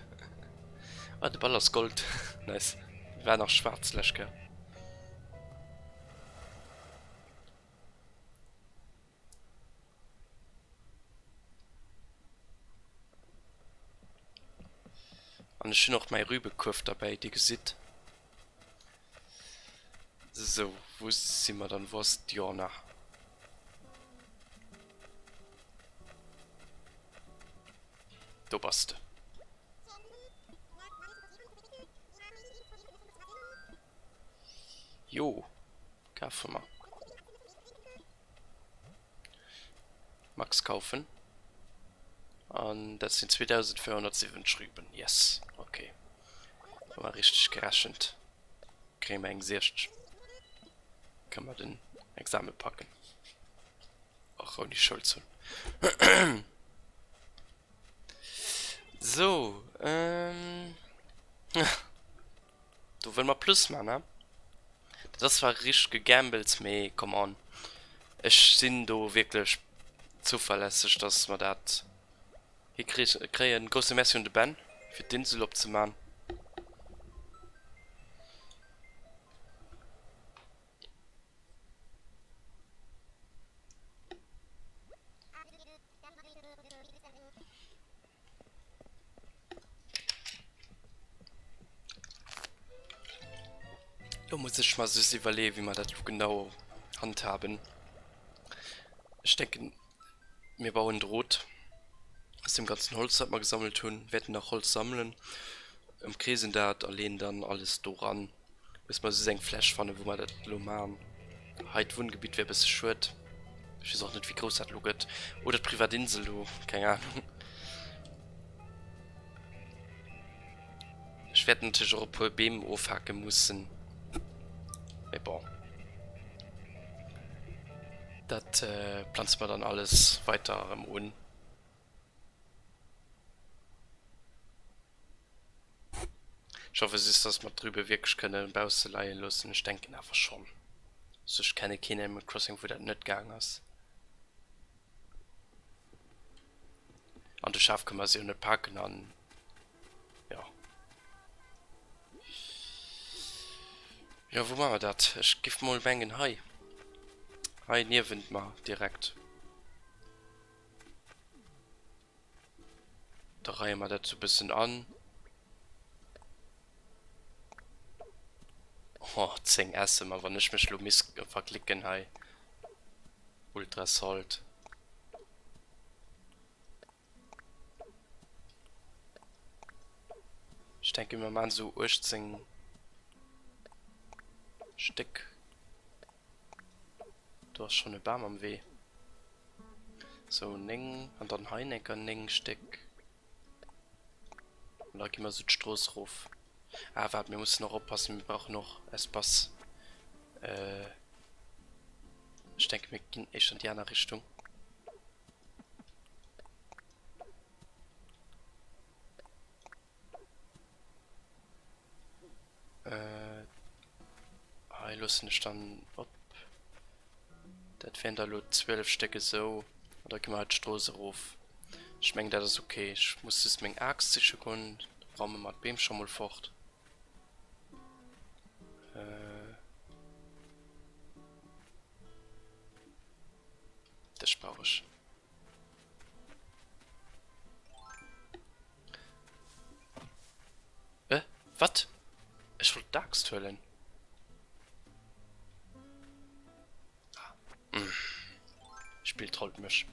Ah, de Ball ass Gold. Nice. War nach schwaarz d'lescht Kéier. An ech hunn och mäi Rübekuerf derbäi, Dir gesitt. Sou, wou si mer dann? Wou ass d'Jorna? Do bass de. Jo, kafe mer. Max kaufen. An dat sinn 2470 Rüben. Yes, ok. Wa mer richteg gerechent, kréie mer eng 60. Kënne mer den Exame packen. Och ouni Schoul ze hunn. Sou, ähm. Do wëlle mer Plus man, ne? Dat ass zwar richteg gegambelt, mee come on. Ech sinn do wierklech zuverlässeg, dass mer dat hikréien. Grousse Merci un de Ben fir d'Insel opzeman. Lo muss ech mer just iwwerleeën, wéi mer dat elo genau handhaben. Ech denken, mir bauen Drot aus deem ganzen Holz, wat mer gesammelt hunn, wäerten nach Holz sammelen, ëmkreesen dat a leeën dann alles doran. Muss mer just eng Fläch fannen, wou mer dat elo man. Hei d'Wunngebitt wär e bësse schued. Ech weess och net, wéi grouss dat elo gëtt. Oder d'privat Insel do, keng Ahnung. Ech wäert natierlech och e puer Beem ofhake mussen. Mee bon. Dat planze mer dann alles weiter erëm un. Ech hoffe just, dass mer d'Rübe wierklech kënne bausse leie loossen. Ech denken awer schonn. Also ech kenne keen Animal Crossing, wou dat net gaang ass. An de Schaf kënne mer se jo net paken an jo. Jo, wou maache mer dat? Ech giff mol mengen hei. Hei niewent mer direkt. Da reie mer dat sou bëssen an. Oh, 10 Essen, ma wann ech mech lo miss verklicken hei. Ultra Salt. Ech denke mir maan sou 18 Stéck. Do ass schon e Bam am Wee. Sou 9 an dann hei enker 9 Stéck. An da gi mer sou d'Strooss erof. Ah waart, mir mussen och oppassen, mir brauchen och Espace. Äh, ech denke mir ginn éischter an déi aner Richtung. Äh, hei loossen ech dann op. Dat wären da lo 12 Stéck esou. An da gi mer hei d'Strooss erof. Ech mengen dat ass ok. Ech muss just meng Aaxt siche goen. Da raume mer d'Beem scho mol fort. Äh, dech brauch ech. Äh, wat? Ech wollt d'Axt huelen. Ah. Mm. Spill trollt mech.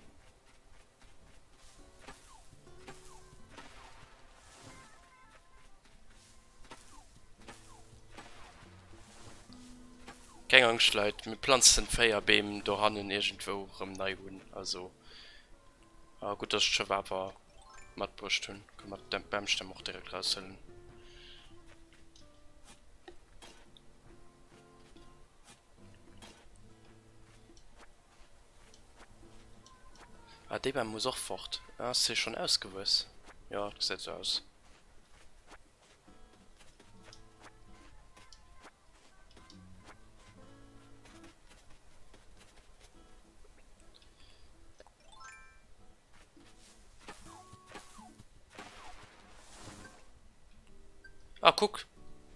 Keng Angscht Leit, mir planzen 4 Beem dohannen iergendwou rëm nei un, also ah gutt dass ech d'Schëff awer matbruecht hunn, kënne mer d'Bamstämm och direkt raushuelen. Ah dee Bam muss och fort, ass hie schonn ausgewuess? Jo et gesäit esou aus. Ah kuck,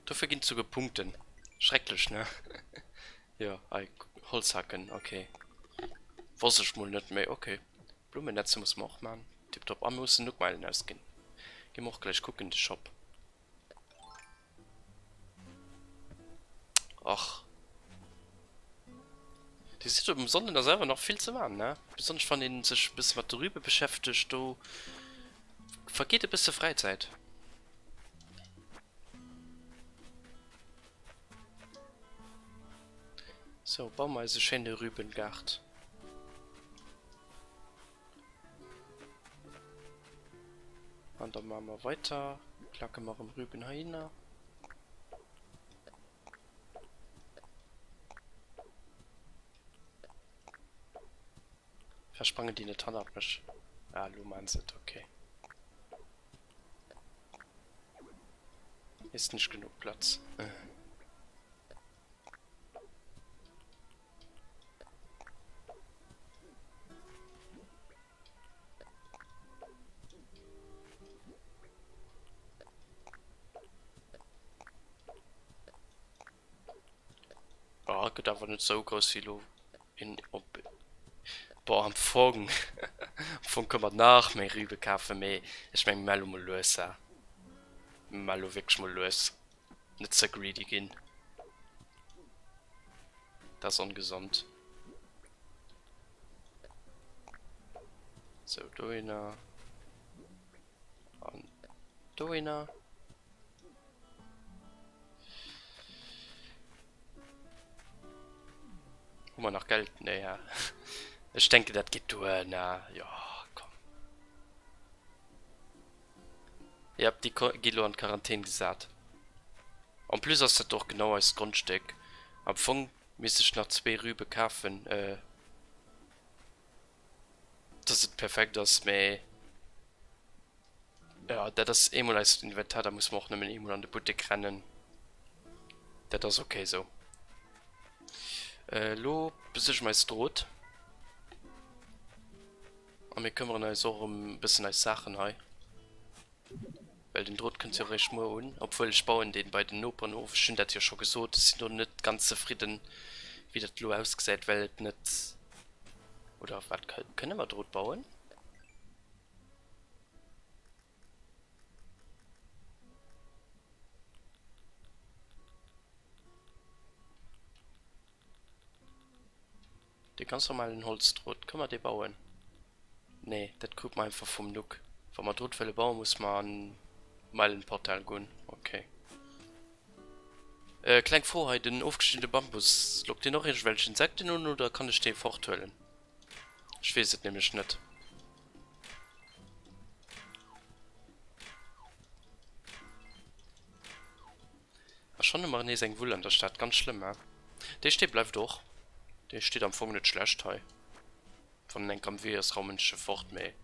dofir ginn et souguer Punkten. Schrecklech, ne? Jo, hei, Holz hacken, ok. Wosst ech mol net méi, ok. Blummennetze musse mer och man. Tiptop. A mir mussen Nookmeilen ausginn. Gi mer och gläich kucken, de Shop. Och. Dir sidd, um Sonnden ass awer nach vill ze man, ne? Besonnesch wann ee sech e bësse mat de Rübe beschäftegt, do vergeet e bësse Fräizäit. Sou, baue mer eis e schéine Rübengaart. An da maache mer weiter, klacke mer erëm Rüben heihinner. Versprangen déi net hannert mech? Ah, elo maan se et, ok. Ist nicht genug Platz. Oh, gëtt awer net sou grouss wéi elo een op. Boah, am Fong, am Fong kënne mer nach méi Rübe kafen, mee ech meng, mir maache lo mol lues, ha. Mir maache lo wierklech mol lues. Net ze greedy ginn. Dat ass ongesond. Sou, dohinner. An dohinner. Hu mer nach Geld? Nee, ja. Ech denken, dat geet duer, ne? Jo, komm. Jep, déi gi lo an d'Quarantän gesat. En plus ass dat och genau eist Grondstéck. Am Fong misst ech nach zwee Rübe kafen, dass et perfekt ass, mee jo, dat ass eemol eist Inventar, da musse mer och nëmmen eemol an de Buttek rennen. Dat ass ok esou. Elo besuerge mer eis Drot a mir këmmeren eis och ëm e bëssen eis Saachen hei. Well den Drot kënnt jo eréischt muer un. Obwuel, ech bauen deen bei den Noperen of. Ech hunn dat jo scho gesot, ech sinn do net ganz zefridden, wéi dat elo ausgesäit, well et net, oder wat, kënne mer Drot bauen? Dee ganz normalen Holzdrot, kënne mer dee bauen? Nee, dat krut mer einfach vum Nook. Wa mer Drot wëlle bauen, musse mer an d'Meilenportal goen. Ok. Kleng Fro hei, den ofgeschniddene Bambus, lockt deen och iergendwelch Insekten un oder kann ech dee forthuelen? Ech weess et nämlech net. A schonn hu mer nees eng Wull an der Stad. Ganz schlëmm, he? Dee Stee bleift och. Dee steet am Fong net schlecht hei. Wann en enk am Wee ass, raumen ech e fort, mee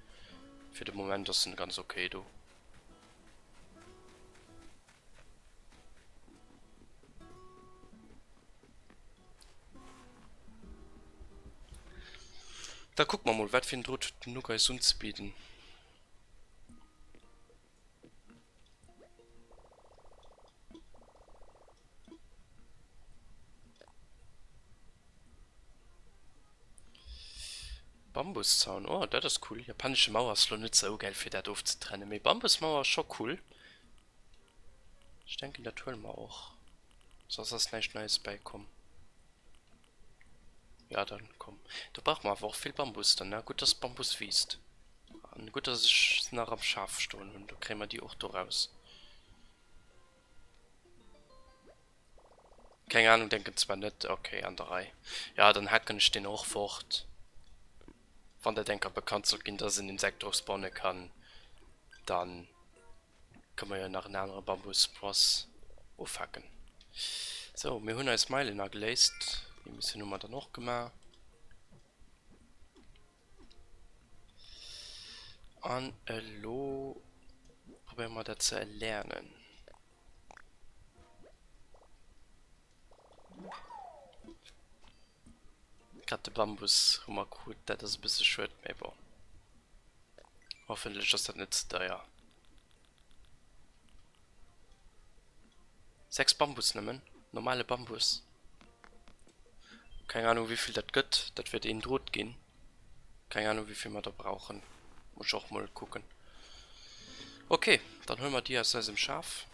fir de Moment ass en ganz ok do. Da kucke mer mol, wat fir en Drot huet den Nook eis unzebidden. Bambuszaun, oh dat ass cool. Japanesche Mauer ass lo net sou gäil fir dat ofzetrennen, mee Bambusmauer ass scho cool. Ech denken dat huele mer och, soss ass näischt Neies bäikomm. Ja dann komm. Do brauche mer awer och vill Bambus dann, ne? Gutt dass Bambus wiisst. An gutt dass ech se nach am Schaf stoen hunn, do kréie mer déi och do raus. Keng Ahnung, denken zwar net. Ok, an der Rei. Ja dann hacken ech deen och fort. Wann dat enker bekannt sollt ginn, dass en Insekt dru spawne kann, dann Kënne mer jo nach en anere Bambuspross ofhacken. Sou, mir hunn eis Meilen ageléist. Déi Missioun hu mer dann och gemaach. An elo probéiere mer dat ze erlernen. Grad de Bambus hu mer krut, dat ass e bësse schued, mee bon. Hoffentlech ass dat net ze deier. 6 Bambus nëmmen? Normale Bambus? Keng Ahnung wéivill dat gëtt, dat wäert een Drot ginn. Keng Ahnung wéivill mer der brauchen, muss ech och mol kucken. Ok, dann huele mer déi aus eisem Schaf.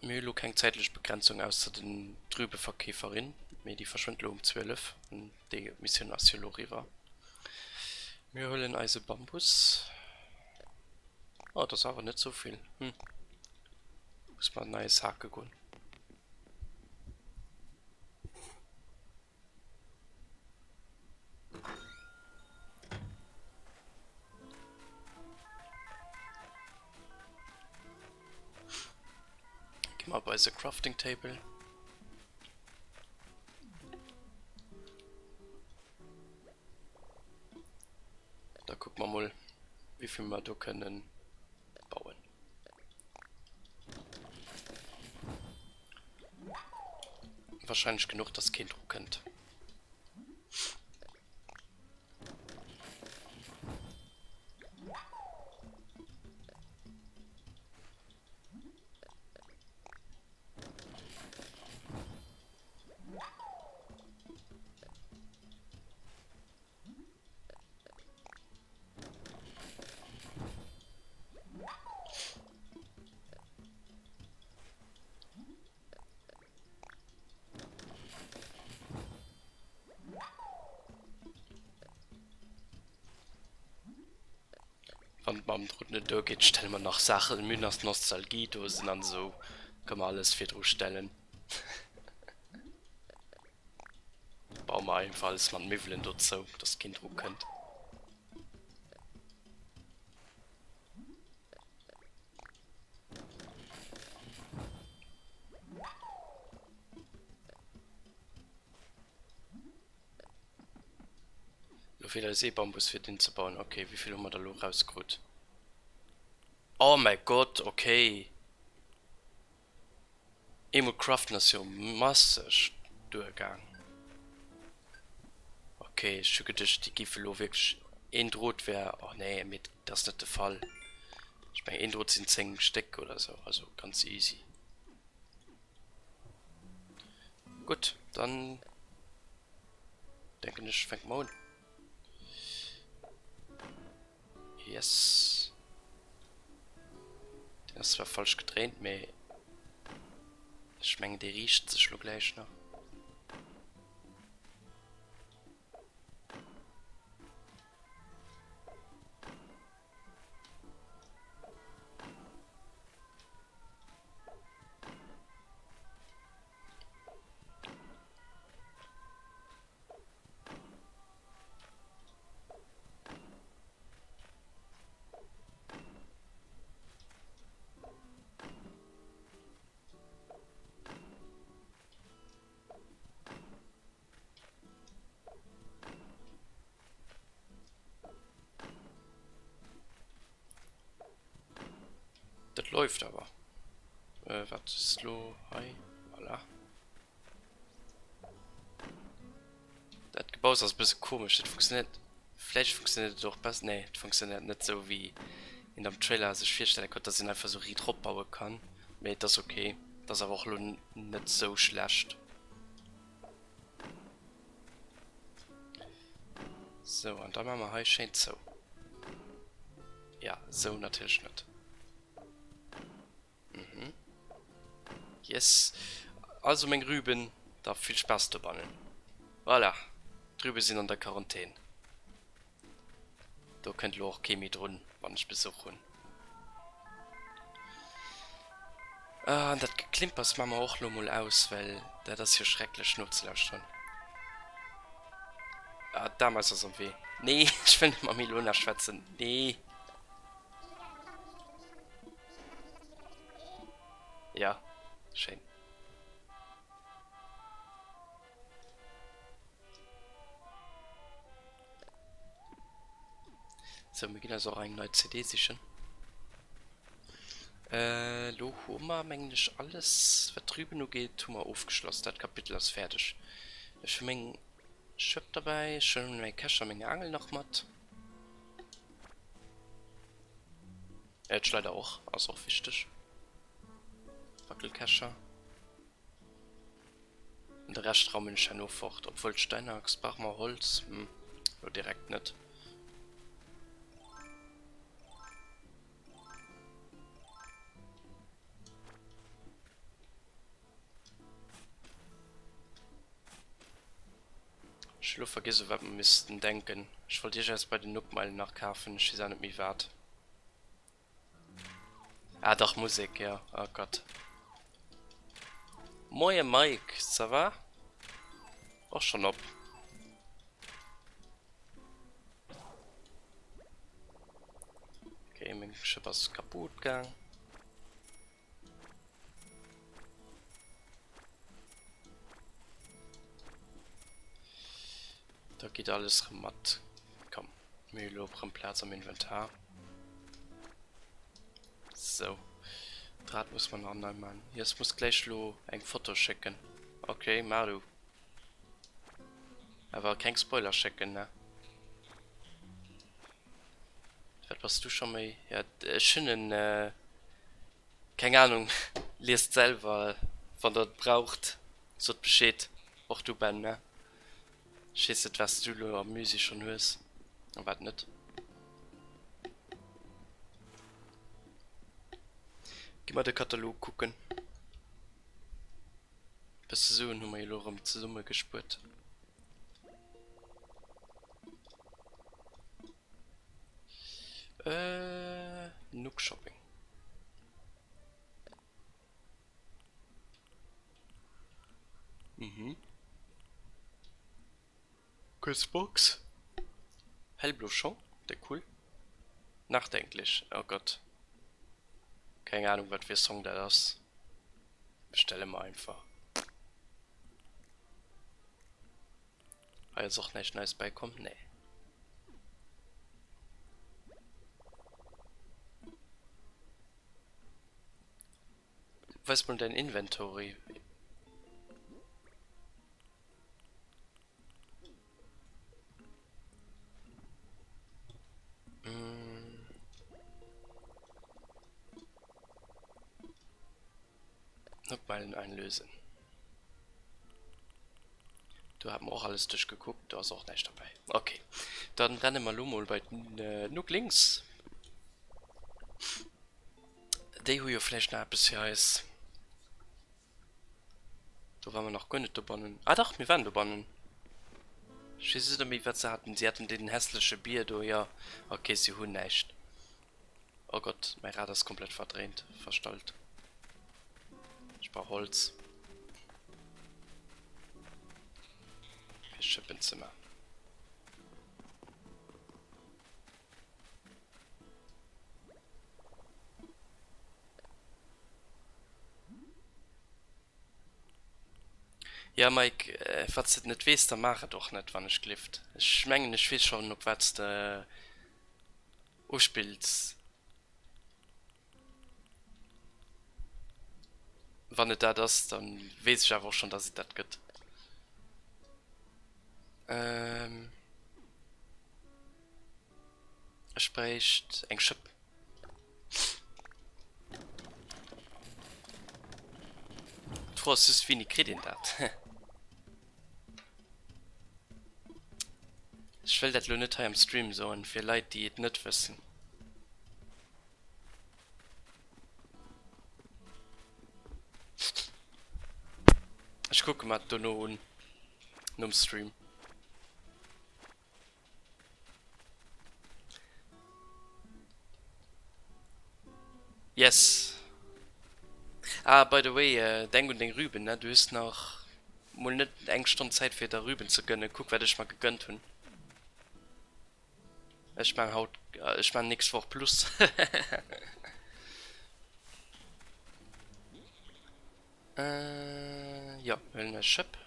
Mir hu lo keng zäitlech Begrenzung ausser den Drübeverkeeferin, mee déi verschwënnt lo um 12 an déi Missioun ass jo lo eriwwer. Mir huelen eise Bambus. Oh, dat ass awer net sou vill. Hm. Muss mer neies hake goen. Gi mer op eise Crafting Table. Da kucke mer mol, wéivill mer do kënnen bauen. Wahrscheinlech genuch, dass keen dru kënnt. Wann et mam Drot net duergeet, stelle mer nach Saachen, mir hunn nach Nostalgiedosen an esou, ka mer alles virdru stellen. Baue mer einfach alles mat Miwwelen dozou, dass keen dru kënnt. Lo feelt eis ee Bambus fir deen ze bauen. Ok, wéivill hu mer der lo rauskrut? Oh mäi Gott, ok. Eemol craften ass jo masseg duergaang. Ok, ech hu geduecht déi géife lo wierklech een Drot wär, oh nee, mee dat ass net de Fall. Ech mengen een Drot sinn 10 Stéck oder sou, also ganz easy. Gutt, dann denken ech fänke mer un. Yes. Den ass zwar falsch gedréint, mee ech mengen dee riicht sech lo gläich nach. Dat läuft awer. Äh, wat ist lo hei? Voilà. Dat Gebaus ass e bësse komesch, dat funktionéiert, vläicht funktionéiert et och besser, nee et funktionéiert net esou wéi een am Trailer sech virstelle konnt, dass een einfach esou riit ropbaue kann, mee et ass ok, et ass awer och elo net esou schlecht. Sou, an da maache mer hei schéin zou. Ja, esou natierlech net. Mhm. Yes. Also meng Rüben, da vill Spaass dobannen. Voilà, d'Rübe sinn an der Quarantän. Do kënnt elo och kee méi drun, wann ech Besuch hunn. Ah, an dat Geklimpers maache mer och elo mol aus, well dat ass jo schrecklech nozelauschteren. Ah, d'Ameis ass am Wee. Nee, ech wëll net mam Ilona schwätzen. Nee. Ja, schéin. Sou, mir ginn eis och eng nei CD sichen. Äh, lo hu mer, mengen ech, alles, wat d'Rüben ugeet, hu mer ofgeschloss. Dat Kapitel ass fäerdeg. Ech hu meng Schëpp derbäi, ech huelen mäi Kescher a meng Aangel nach mat. Äh, d'Schleider och, ass och wichteg. Wackelkescher. An de Rescht raumen ech herno fort. Obwuel d'Steinachs, brauche mer Holz? Hm, lo direkt net. Ech hu lo vergiess u wat mer missten denken. Ech wollt iergendes bei den Nookmeilen nach kafen, ech weess awer net méi wat. Ah dach, Musek, jo. Oh Gott. Moie Mike, ça va? Och schonn op? Okay, meng Schëpp ass kaputt gaang. Da geet alles rëm mat. Komm, mir hu lo rëm Plaz am Inventar. Sou. D'Rad muss mer nach nei man. Yes, muss gläich lo eng Foto schécken. Ok, maach du. Awer keng Spoiler schécken, ne? Wat bass du scho méi? Ja, ech hunn en, keng Ahnung, liest selwer, wann der et braucht, sot Bescheed. Och du Ben, ne? Ech weess net wat s du elo am Musée schonn hues a wat net. Gi mer de Katalog kucken. Bësse Suen hu mer jo elo erëm zesumme gespuert. Äh, Nook Shopping. Mhm. Kuerz Box. Hellblo Schong, déi cool. Nachdenklich, oh Gott. Keng Ahnung wat fir e Song dat ass. Bestelle mer einfach. Hei ass och näischt Neies bäikomm, nee. Weis mol däin Inventory. Nockmeilen einlösen. Do hat mer och alles duerchgekuckt, do ass och näischt derbäi. Okay, dann renne mer lo mol bei den Nooklings. Déi hu jo vläicht nach eppes fir eis. Do ware mer nach guer net dobannen. Ah dach, mir waren dobannen. Ech weess just net méi, wat se haten. Si haten deen hässleche Bier do, jo. Okay, si hunn näischt. Oh Gott, mäi Rad ass komplett verdréint, verstallt. Ech brauch Holz. Fir Schëppen ze man. Ja Mike, wanns de et net weess, da maach et och net, wann ech glift. Ech mengen ech weess schonn op wat s de uspills. Wann et dat ass, da weess ech awer och schonn, dass et dat gëtt. Ech bréicht eng Schëpp. D'Fro ass just, wéini kritt een dat? Ech wëll dat lo net hei am Stream soen, fir Leit déi et net wëssen. Ech kucke mer et dono un, nom Stream. Yes! Ah, by the way, denk un deng Rüben, ne? Du hues nach mol net eng Stonn Zäit fir der Rüben ze gënnen. Kuck wat ech mer gegënnt hunn. Ech maan haut, ech maan nächst Woch Plus. Jo, mir huelen eis Schëpp.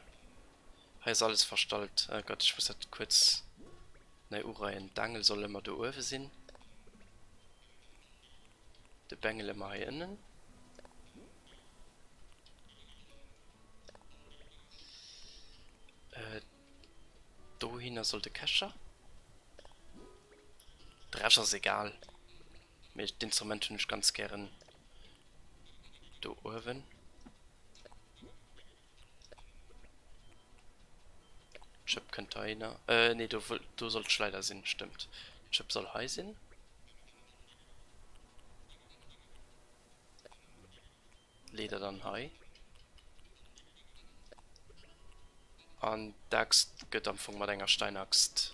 Hei ass alles verstallt. Oh Gott, ech muss dat kuerz nei ureien. D'Aangel soll ëmmer do uewe sinn. De Bengel ëmmer hei ënnen. Dohinner soll de Kescher. De Rescht ass egal. Mee d'Instrument hunn ech ganz gären do uewen. D'Schëpp kënnt heihinner. Äh, nee, do, do soll d'Schleider sinn, stëmmt. D'Schëpp soll hei sinn. Leeder dann hei. An d'Axt gëtt am Fong mat enger Steinaxt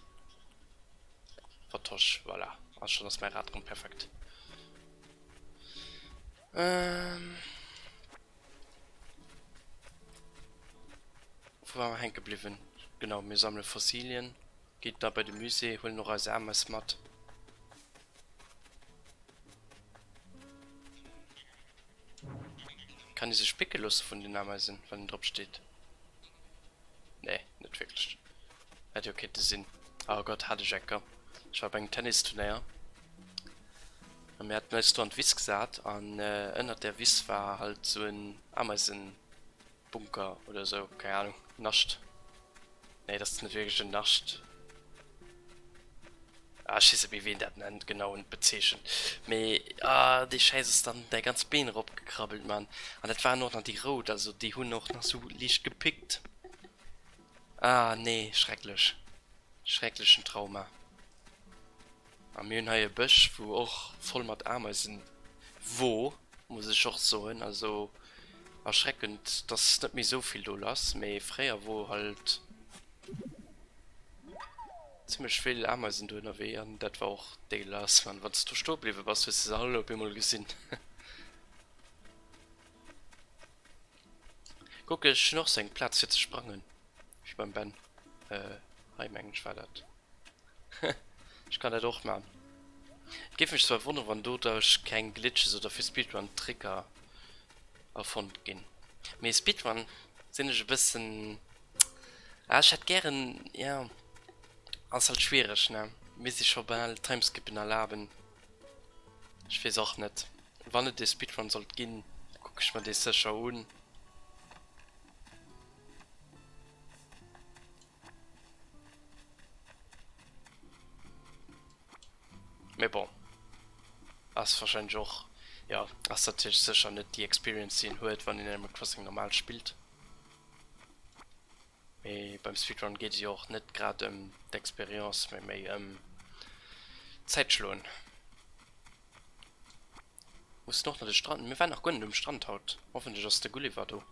vertosch. Voilà. A schonn ass mäi Rad rëm perfekt. Ähm. Wou ware mer hänke bliwwen? Genau, mir sammele Fossilien. Geet da bei de Musée, huelen och eis Ameis mat. Kann ee sech picke loosse vun den Ameisen, wann een drop steet? Nee, net wierklech. Hätt jo kéinte sinn. Oh Gott, hat ech enker. Ech war bei engem Tennisturnéier a mir haten eis do an d'Wiss gesat an ënnert där Wiss war halt sou en Ameisenbunker oder sou, keng Ahnung, Nascht. Nee, dat ass net wierklech en Nascht. Ah, ech weess net méi wéi een dat nennt genau und bezeechent. Mee ah, dee Schäiss ass dann däi ganz Been eropgekrabbelt, Mann. An dat waren och nach déi rout, also déi hunn och nach sou liicht gepickt. Ah nee, schrecklech. Schrecklechen Trauma. A mir hunn hei e Bësch, wou och voll mat Ameisen wor, muss ech och soen. Also erschreckend, dass net méi esou vill do lass, mee fréier wor halt zimmlech vill Ameisen do ënnerwee an dat war och dégueulasse, man. Wann s du stoe bliwwe bass, hues de se all op eemol gesinn. Kuck, ech hunn och sou eng Plaz fir ze sprangen, wéi beim Ben. Hei mengen ech war dat. Ech kann dat och man. Et géif mech zwar wonneren, wann doduerch keng Glitches oder fir Speedrun Tricker erfonnt ginn. Mee Speedrun sinn ech e bëssen, ah ech hätt gären, jo ass halt schwiereg ne, misst ee scho bal Timeskippen erlaben. Ech weess och net. Wann et ee Speedrun sollt ginn, kuck ech mer dee sécher un. Mee bon, ass wahrscheinlech och, jo, ass natierlech sécher net déi Experience déi een huet, wann een Animal Crossing normal spillt. Mee beim Speedrun geet et jo och net grad ëm d'Experience, mee méi ëm Zäit schloen. Mussen och nach de Strand, mir waren nach guer net um Strand haut, hoffentlech ass de Gulliver do.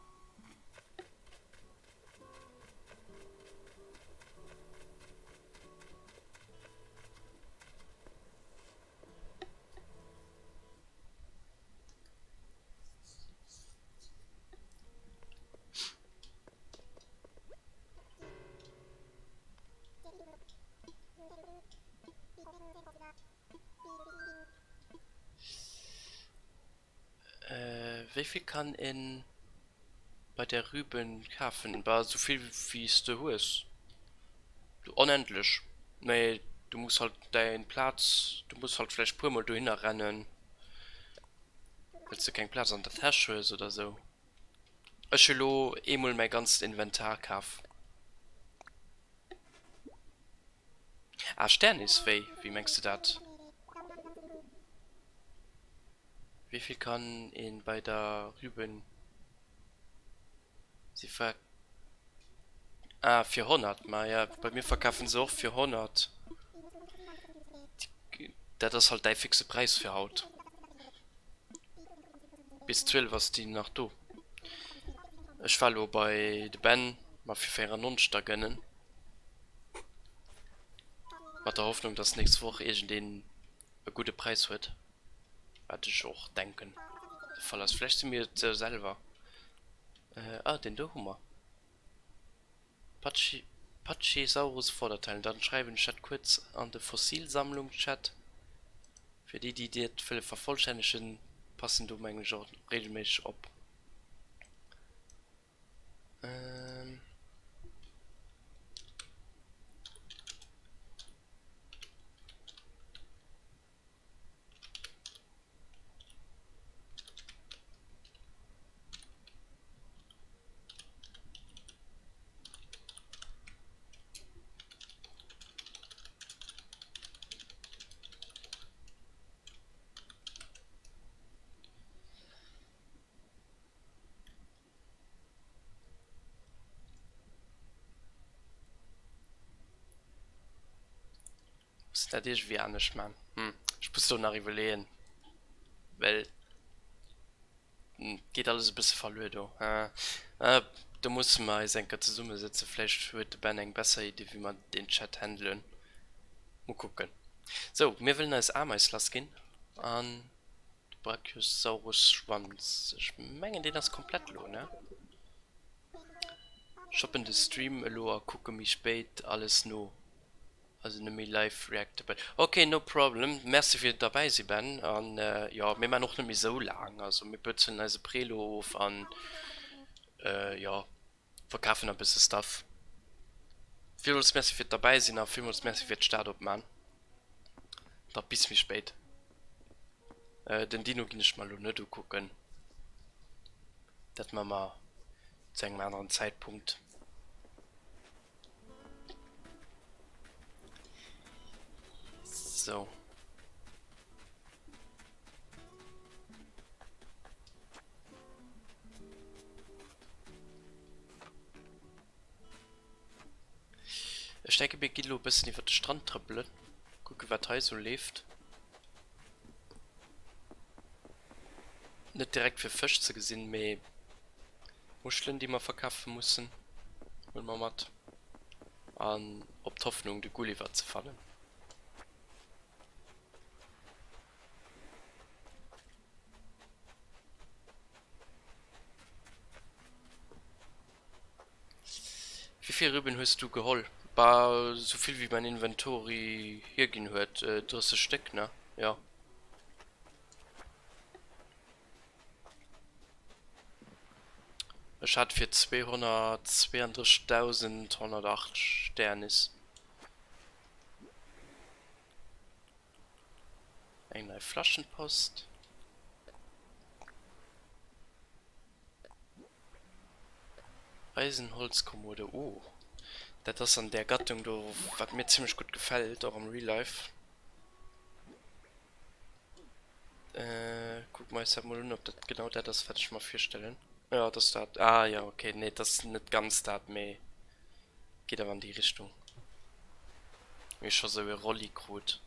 Wéi vill kann een bei der Rüben kafen? Bah esou vill wéi s de hues. Onendlech. Mee du muss halt däin Plaz, du muss halt vläicht puer mol dohinner rennen, well s de keng Plaz an der Täsch hues oder sou. Ech hu lo eemol mäi ganzt Inventar kaf. Ah Sternis, wéi? Wéi mengs de dat? Wéivill kann een bei der Rüben si ver ah fir 100 maja bei mir verkafen se och fir 100 dat ass halt däi fixe Präis fir haut bis 12 ass déi nach do ech war lo bei de Ben mer fir 94 der gënnen mat der Hoffnung dass nächst Woch iergendeen e gudde Präis huet, wat ech och denken de Fall ass. Vläicht si mir et selwer. Ah, deen do hu mer. Pachi, Pachisaurus Vorderteil. Dann schreiwen ech dat kuerz an de Fossilsammlung-Chat. Fir déi, déi dat wëlle vervollstännegen, passen do mengen ech och regelméisseg op. Ähm. Muss dat iergendwéi anescht man. Hm, ech muss do nach iwwerleeën, well geet alles e bësse verluer do. Do musse mer eis eng Kéier zesummesëtzen, vläicht huet de Ben eng besser Iddi wéi mer deen Chat handelen. Mol kucken. Sou, mir wëllen eis Ameis lass ginn an de Brachiosaurus-Schwanz. Ech mengen deen ass komplett elo, ne? Shoppen de Stream elo a kucke méi spéit alles no. Also net méi live reactable. Ok, no problem. Merci fir derbäi si Ben. An jo, mir maan och net méi sou laang. Also mir bëtzelen eise Prelo of an jo, verkafen e bësse Stuff. Villmools Merci fir d'Derbäi sinn a villmools Merci fir d'Stad opman. Da bis méi spéit. Den Dino ginn ech mer elo net ukucken. Dat man mer zu engem aneren Zäitpunkt. Sou. Ech denke mir ginn elo e bëssen iwwer de Strand trëppelen, kucke wat hei esou leeft. Net direkt fir Fësch ze gesinn, mee Muschelen déi mer verkafe mussen, huele mer mat an op d'Hoffnung de Gulliver ze fannen. Wéivill Rüben hues du geholl? Bah, souvill wéi mäin Inventory hierginn huet, 30 Stéck, ne? Jo. Ech hat fir 232.108 Sternis. Eng nei Flaschenpost. Eisenholzkommode, oh dat ass an där Gattung do wat mir zimmlech gutt gefält, och am Real Life. Kucke mer eis dat mol un, ob dat genau dat ass wat ech mer virstellen. Jo et ass dat, ah jo ok, nee et ass net ganz dat, mee geet awer an déi Richtung. Mir hu scho sou e Rolli krut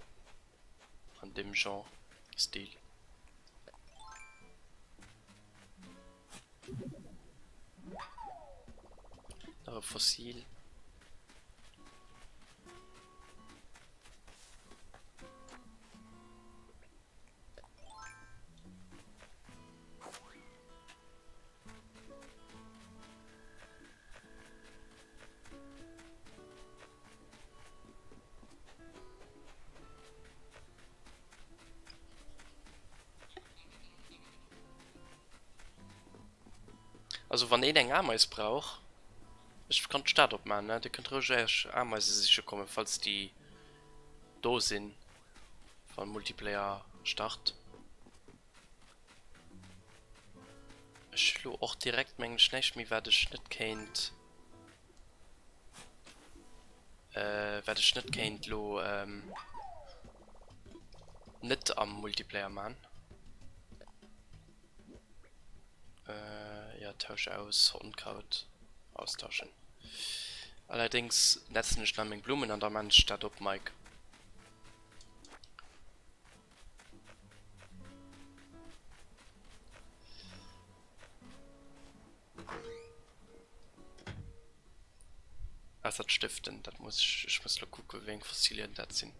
an deem Genre, Stil. Nach e Fossil. Also wann een eng Ameis brauch, ech kann d'Stad opmaachen, ne? Dir kënnt roueg Iech Ameise siche kommen, falls déi do sinn, wann Multiplayer start. Ech hu lo och direkt mengen ech näischt méi wat ech net kéint wat ech net kéint lo net am Multiplayer man. Ja tausch aus Unkraut austauschen. Allerdings netzen ech nach meng Blumen an da man ech dat op Mike. Ass dat Stiften? Dat muss ech, ech muss lo kucken, wéi eng Fossilien dat sinn.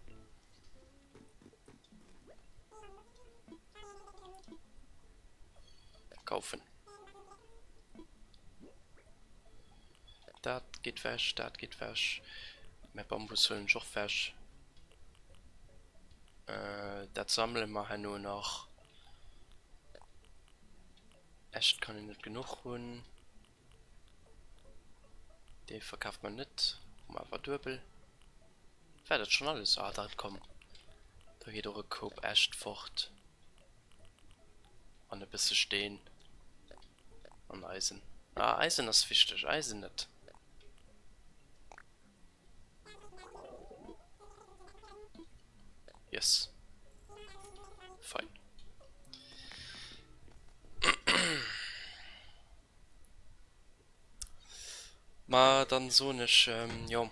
Kaufen. Dat geet weg, dat geet weg. Mä Bambus huelen ech och weg. Dat sammele mer herno nach. Äscht kann een net genuch hunn. Dee verkaaft mer net. Hu mer awer duebel. War dat schonn alles? Ah, dann komm. Do geet och e Koup Äscht fort. An e bësse Steen. An Eisen. Ah, Eisen ass wichteg. Eisen net. Yes. Fein. Ma dann soen ech, jo,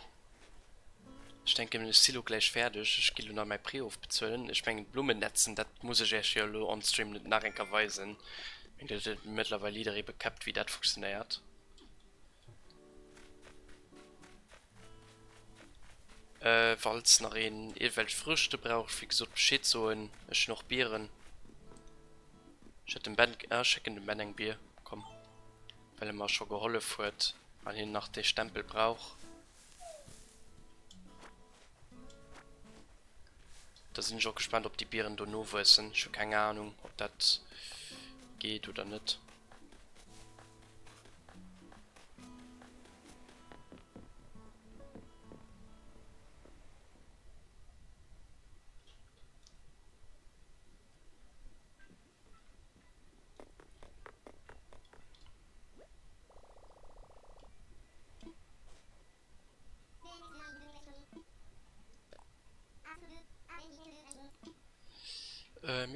ech denken ech si lo gläich fäerdeg. Ech gi lo nach mäi Prêt ofbezuelen. Ech mengen d'Blummennetzen, dat muss ech iech jo elo on stream net nach eng Kéier weisen. Ech mengen dat huet mëttlerweil jidderee bekäppt wéi dat funktionéiert. Falls nach een iergendwelch Früchte brauch, wéi gesot Bescheed soen. Ech hunn och Bieren. Ech hätt dem Ben, ah ech schécken dem Ben eng Bier, komm, well e mer scho gehollef huet an hien nach dee Stempel brauch. Da sinn ech och gespaant ob déi Bieren do nowuessen. Ech hu keng Ahnung ob dat geet oder net.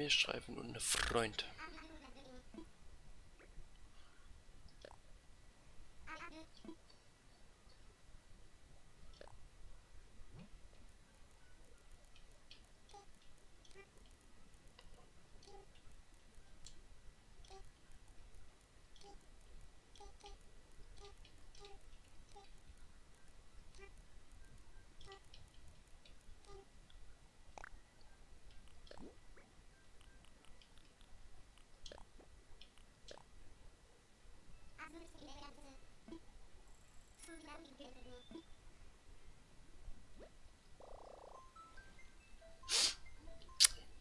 Mail schreiwen un e Freund.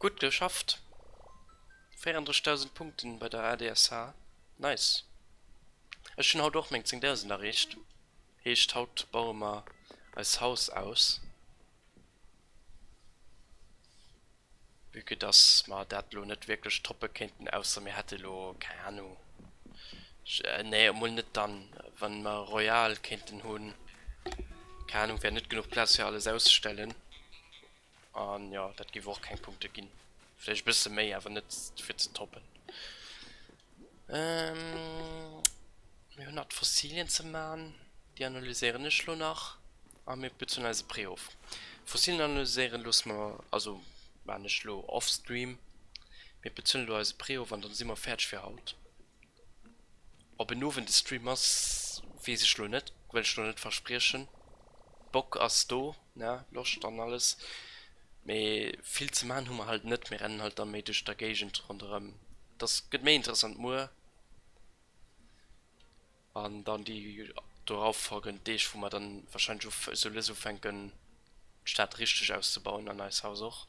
Gutt geschafft! 34.000 Punkten bei der ADSH, nice! Ech hunn haut och meng 10.000 erreecht, heescht haut baue mer eis Haus aus. Vue que dass mer dat elo net wierklech toppe kéinten, ausser mir hätte elo, keng Ahnung, nee, emol net dann, wa mer Royal kéinten hunn, keng Ahnung, wär net genuch Plaz fir alles auszestellen. An jo, dat géif och keng Punkte ginn. Vläicht e bësse méi, awer net fir ze toppen. Mir hunn nach d'Fossilien ze man, déi analyséieren ech lo nach a mir bezuelen eise Prêt of. Fossilien analyséieren loosse mer, also man ech lo off-stream. Mir bezuelen lo eise Prêt of an dann si mer fäerdeg fir haut. Ob en Owend e Stream ass, weess ech lo net, wëll ech lo net verspriechen. Bock ass do, ne, Loscht an alles, mee vill ze man hu mer halt net, mir rennen halt da méi duerch der Géigend ronderëm. Dass gëtt méi interessant muer an dann déi dorauffolgend Deeg, wou mer dann wahrscheinlech uf sou lues ufänken d'Stad richteg auszebauen an eis Haus och.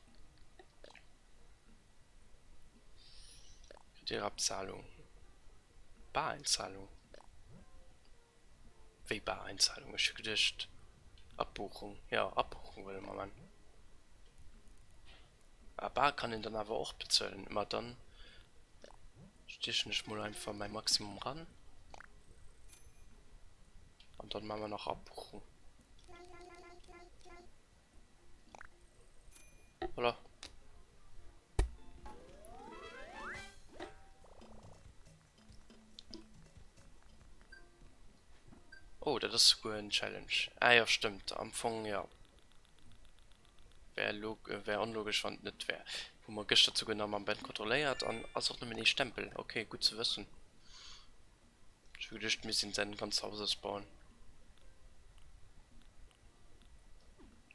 Kreditabzahlung, Bareinzahlung. Wéi Bareinzahlung? Ech hu geduecht Abbuchung. Jo, Abbuchung wëlle mer man. Ah, bar kann een dann awer och bezuelen. Ma dann stiechen ech mol einfach mäi Maximum ran. An dann man mer nach Abbuchung. Voilà. Oh, dat ass souguer en Challenge. Ah jo, stëmmt. Am Fong, jo. Wär log wär onlogesch, wann et net wär. Hu mer gëschter souguer nach mam Ben kontrolléiert an ass och nëmmen ee Stempel. Ok, gutt ze wëssen. Ech hu geduecht, mir missten säin ganzt Haus ausbauen.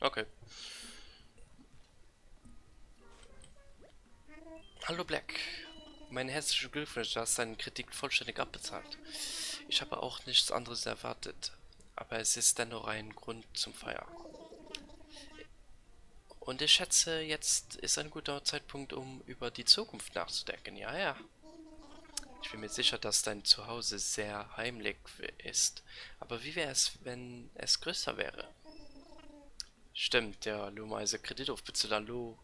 Ok. Hallo Black. Mein herzlichen Glückwunsch, du hast deinen Kredit vollständig abbezahlt. Ich habe auch nichts anderes erwartet, aber es ist dennoch ein Grund zum Feiern. Und ich schätze, jetzt ist ein guter Zeitpunkt, um über die Zukunft nachzudenken. Ja, ja. Ich bin mir sicher, dass dein Zuhause sehr heimlich ist. Aber wie wäre es, wenn es größer wäre? Stëmmt, jo, elo hu mer eise Kredit ofbezuelt an elo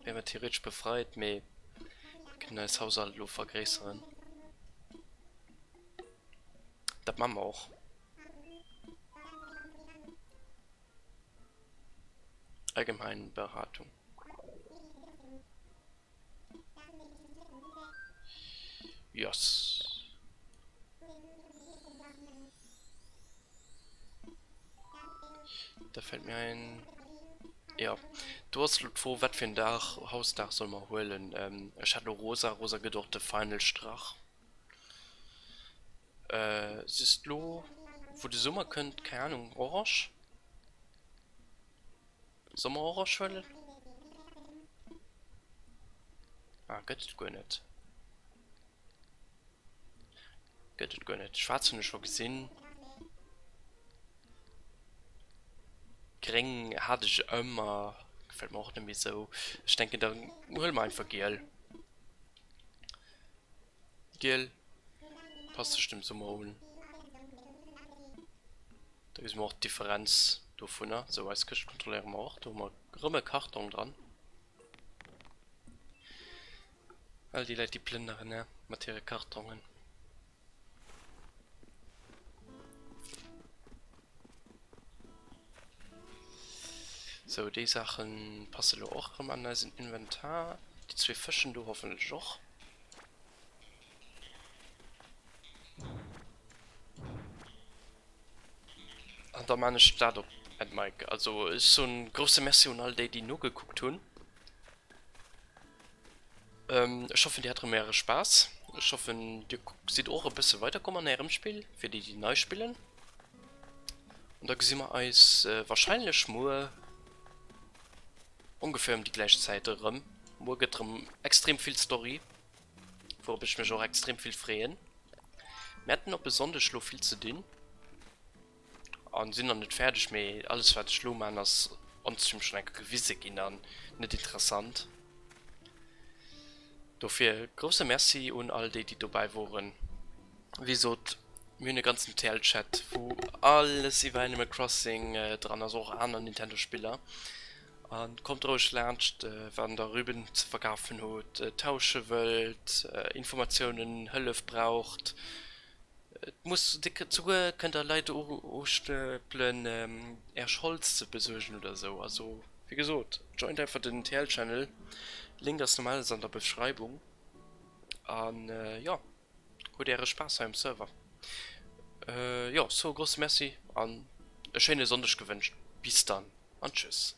wäre mer theoretesch befreit, mee mir kënnen eist Haus alt elo vergréisseren. Dat maache mer och. Allgemeinberatung. Yes. Da fällt mir ein. Ja, do ass lo d'Fro, wat fir en Daach, Hausdaach solle mer huelen? Ähm, ech hat lo rosa, rosa gëtt och de Final Strach. Äh, just lo, wou de Summer kënnt, keng Ahnung, orange? Solle mer orange huelen? Ah, gëtt et guer net. Gëtt et guer net. Schwaarz hunn ech scho gesinn. Gréng hat ech ëmmer, gefält mer och net méi sou. Ech denken da huele mer einfach giel. Giel passt sech dem Summer un. Da gesi mer och d'Differenz dovunner. Sou, eis Këscht kontrolléiere mer och. Do hu mer erëm e Kartong dran. All déi Leit déi plënneren, ne, mat hire Kartongen. Sou, déi Saache passe lo och erëm an eisen Inventar. Déi zwee fëschen do hoffentlech och. An da maan ech dat op End Mic. Also ech soen grousse Merci un all déi déi nogekuckt hunn. Ech hoffen dir hat rem äre Spaass. Ech hoffen dir sidd och e bësse weider komm an ärem Spill, fir déi déi nei spillen. An da gesi mer eis wahrscheinlech muer ongeféier ëm déi gläich Zäit erëm. Muer gëtt rem extrem vill Story, wourop ech mech och extrem vill freeën. Mir haten op e Sonndeg lo vill ze dinn an sinn nach net fäerdeg, mee alles wat ech lo maan ass on stream schon eng Kéier gewise ginn an net interessant. Dofir grousse Merci un all déi déi dobäi woren. Wéi sot, mir hunn e ganzen TL-Chat wou alles iwwer Animal Crossing dran ass, och aner Nintendo Spiller. An kommt roueg laanscht wann der Rüben ze verkafen hutt, tausche wëllt, Informatiounen, Hëllef braucht. Et muss souguer kënnt der Leit uschnëppelen Äerch Holz ze besuergen oder esou. Also wéi gesot, joint einfach den TL Channel, Link ass normalerweis an der Beschreibung an jo hutt äre Spaass hei um Server. Jo, sou e grousse Merci an e schéine Sonndeg gewënscht. Bis dann an tschüss.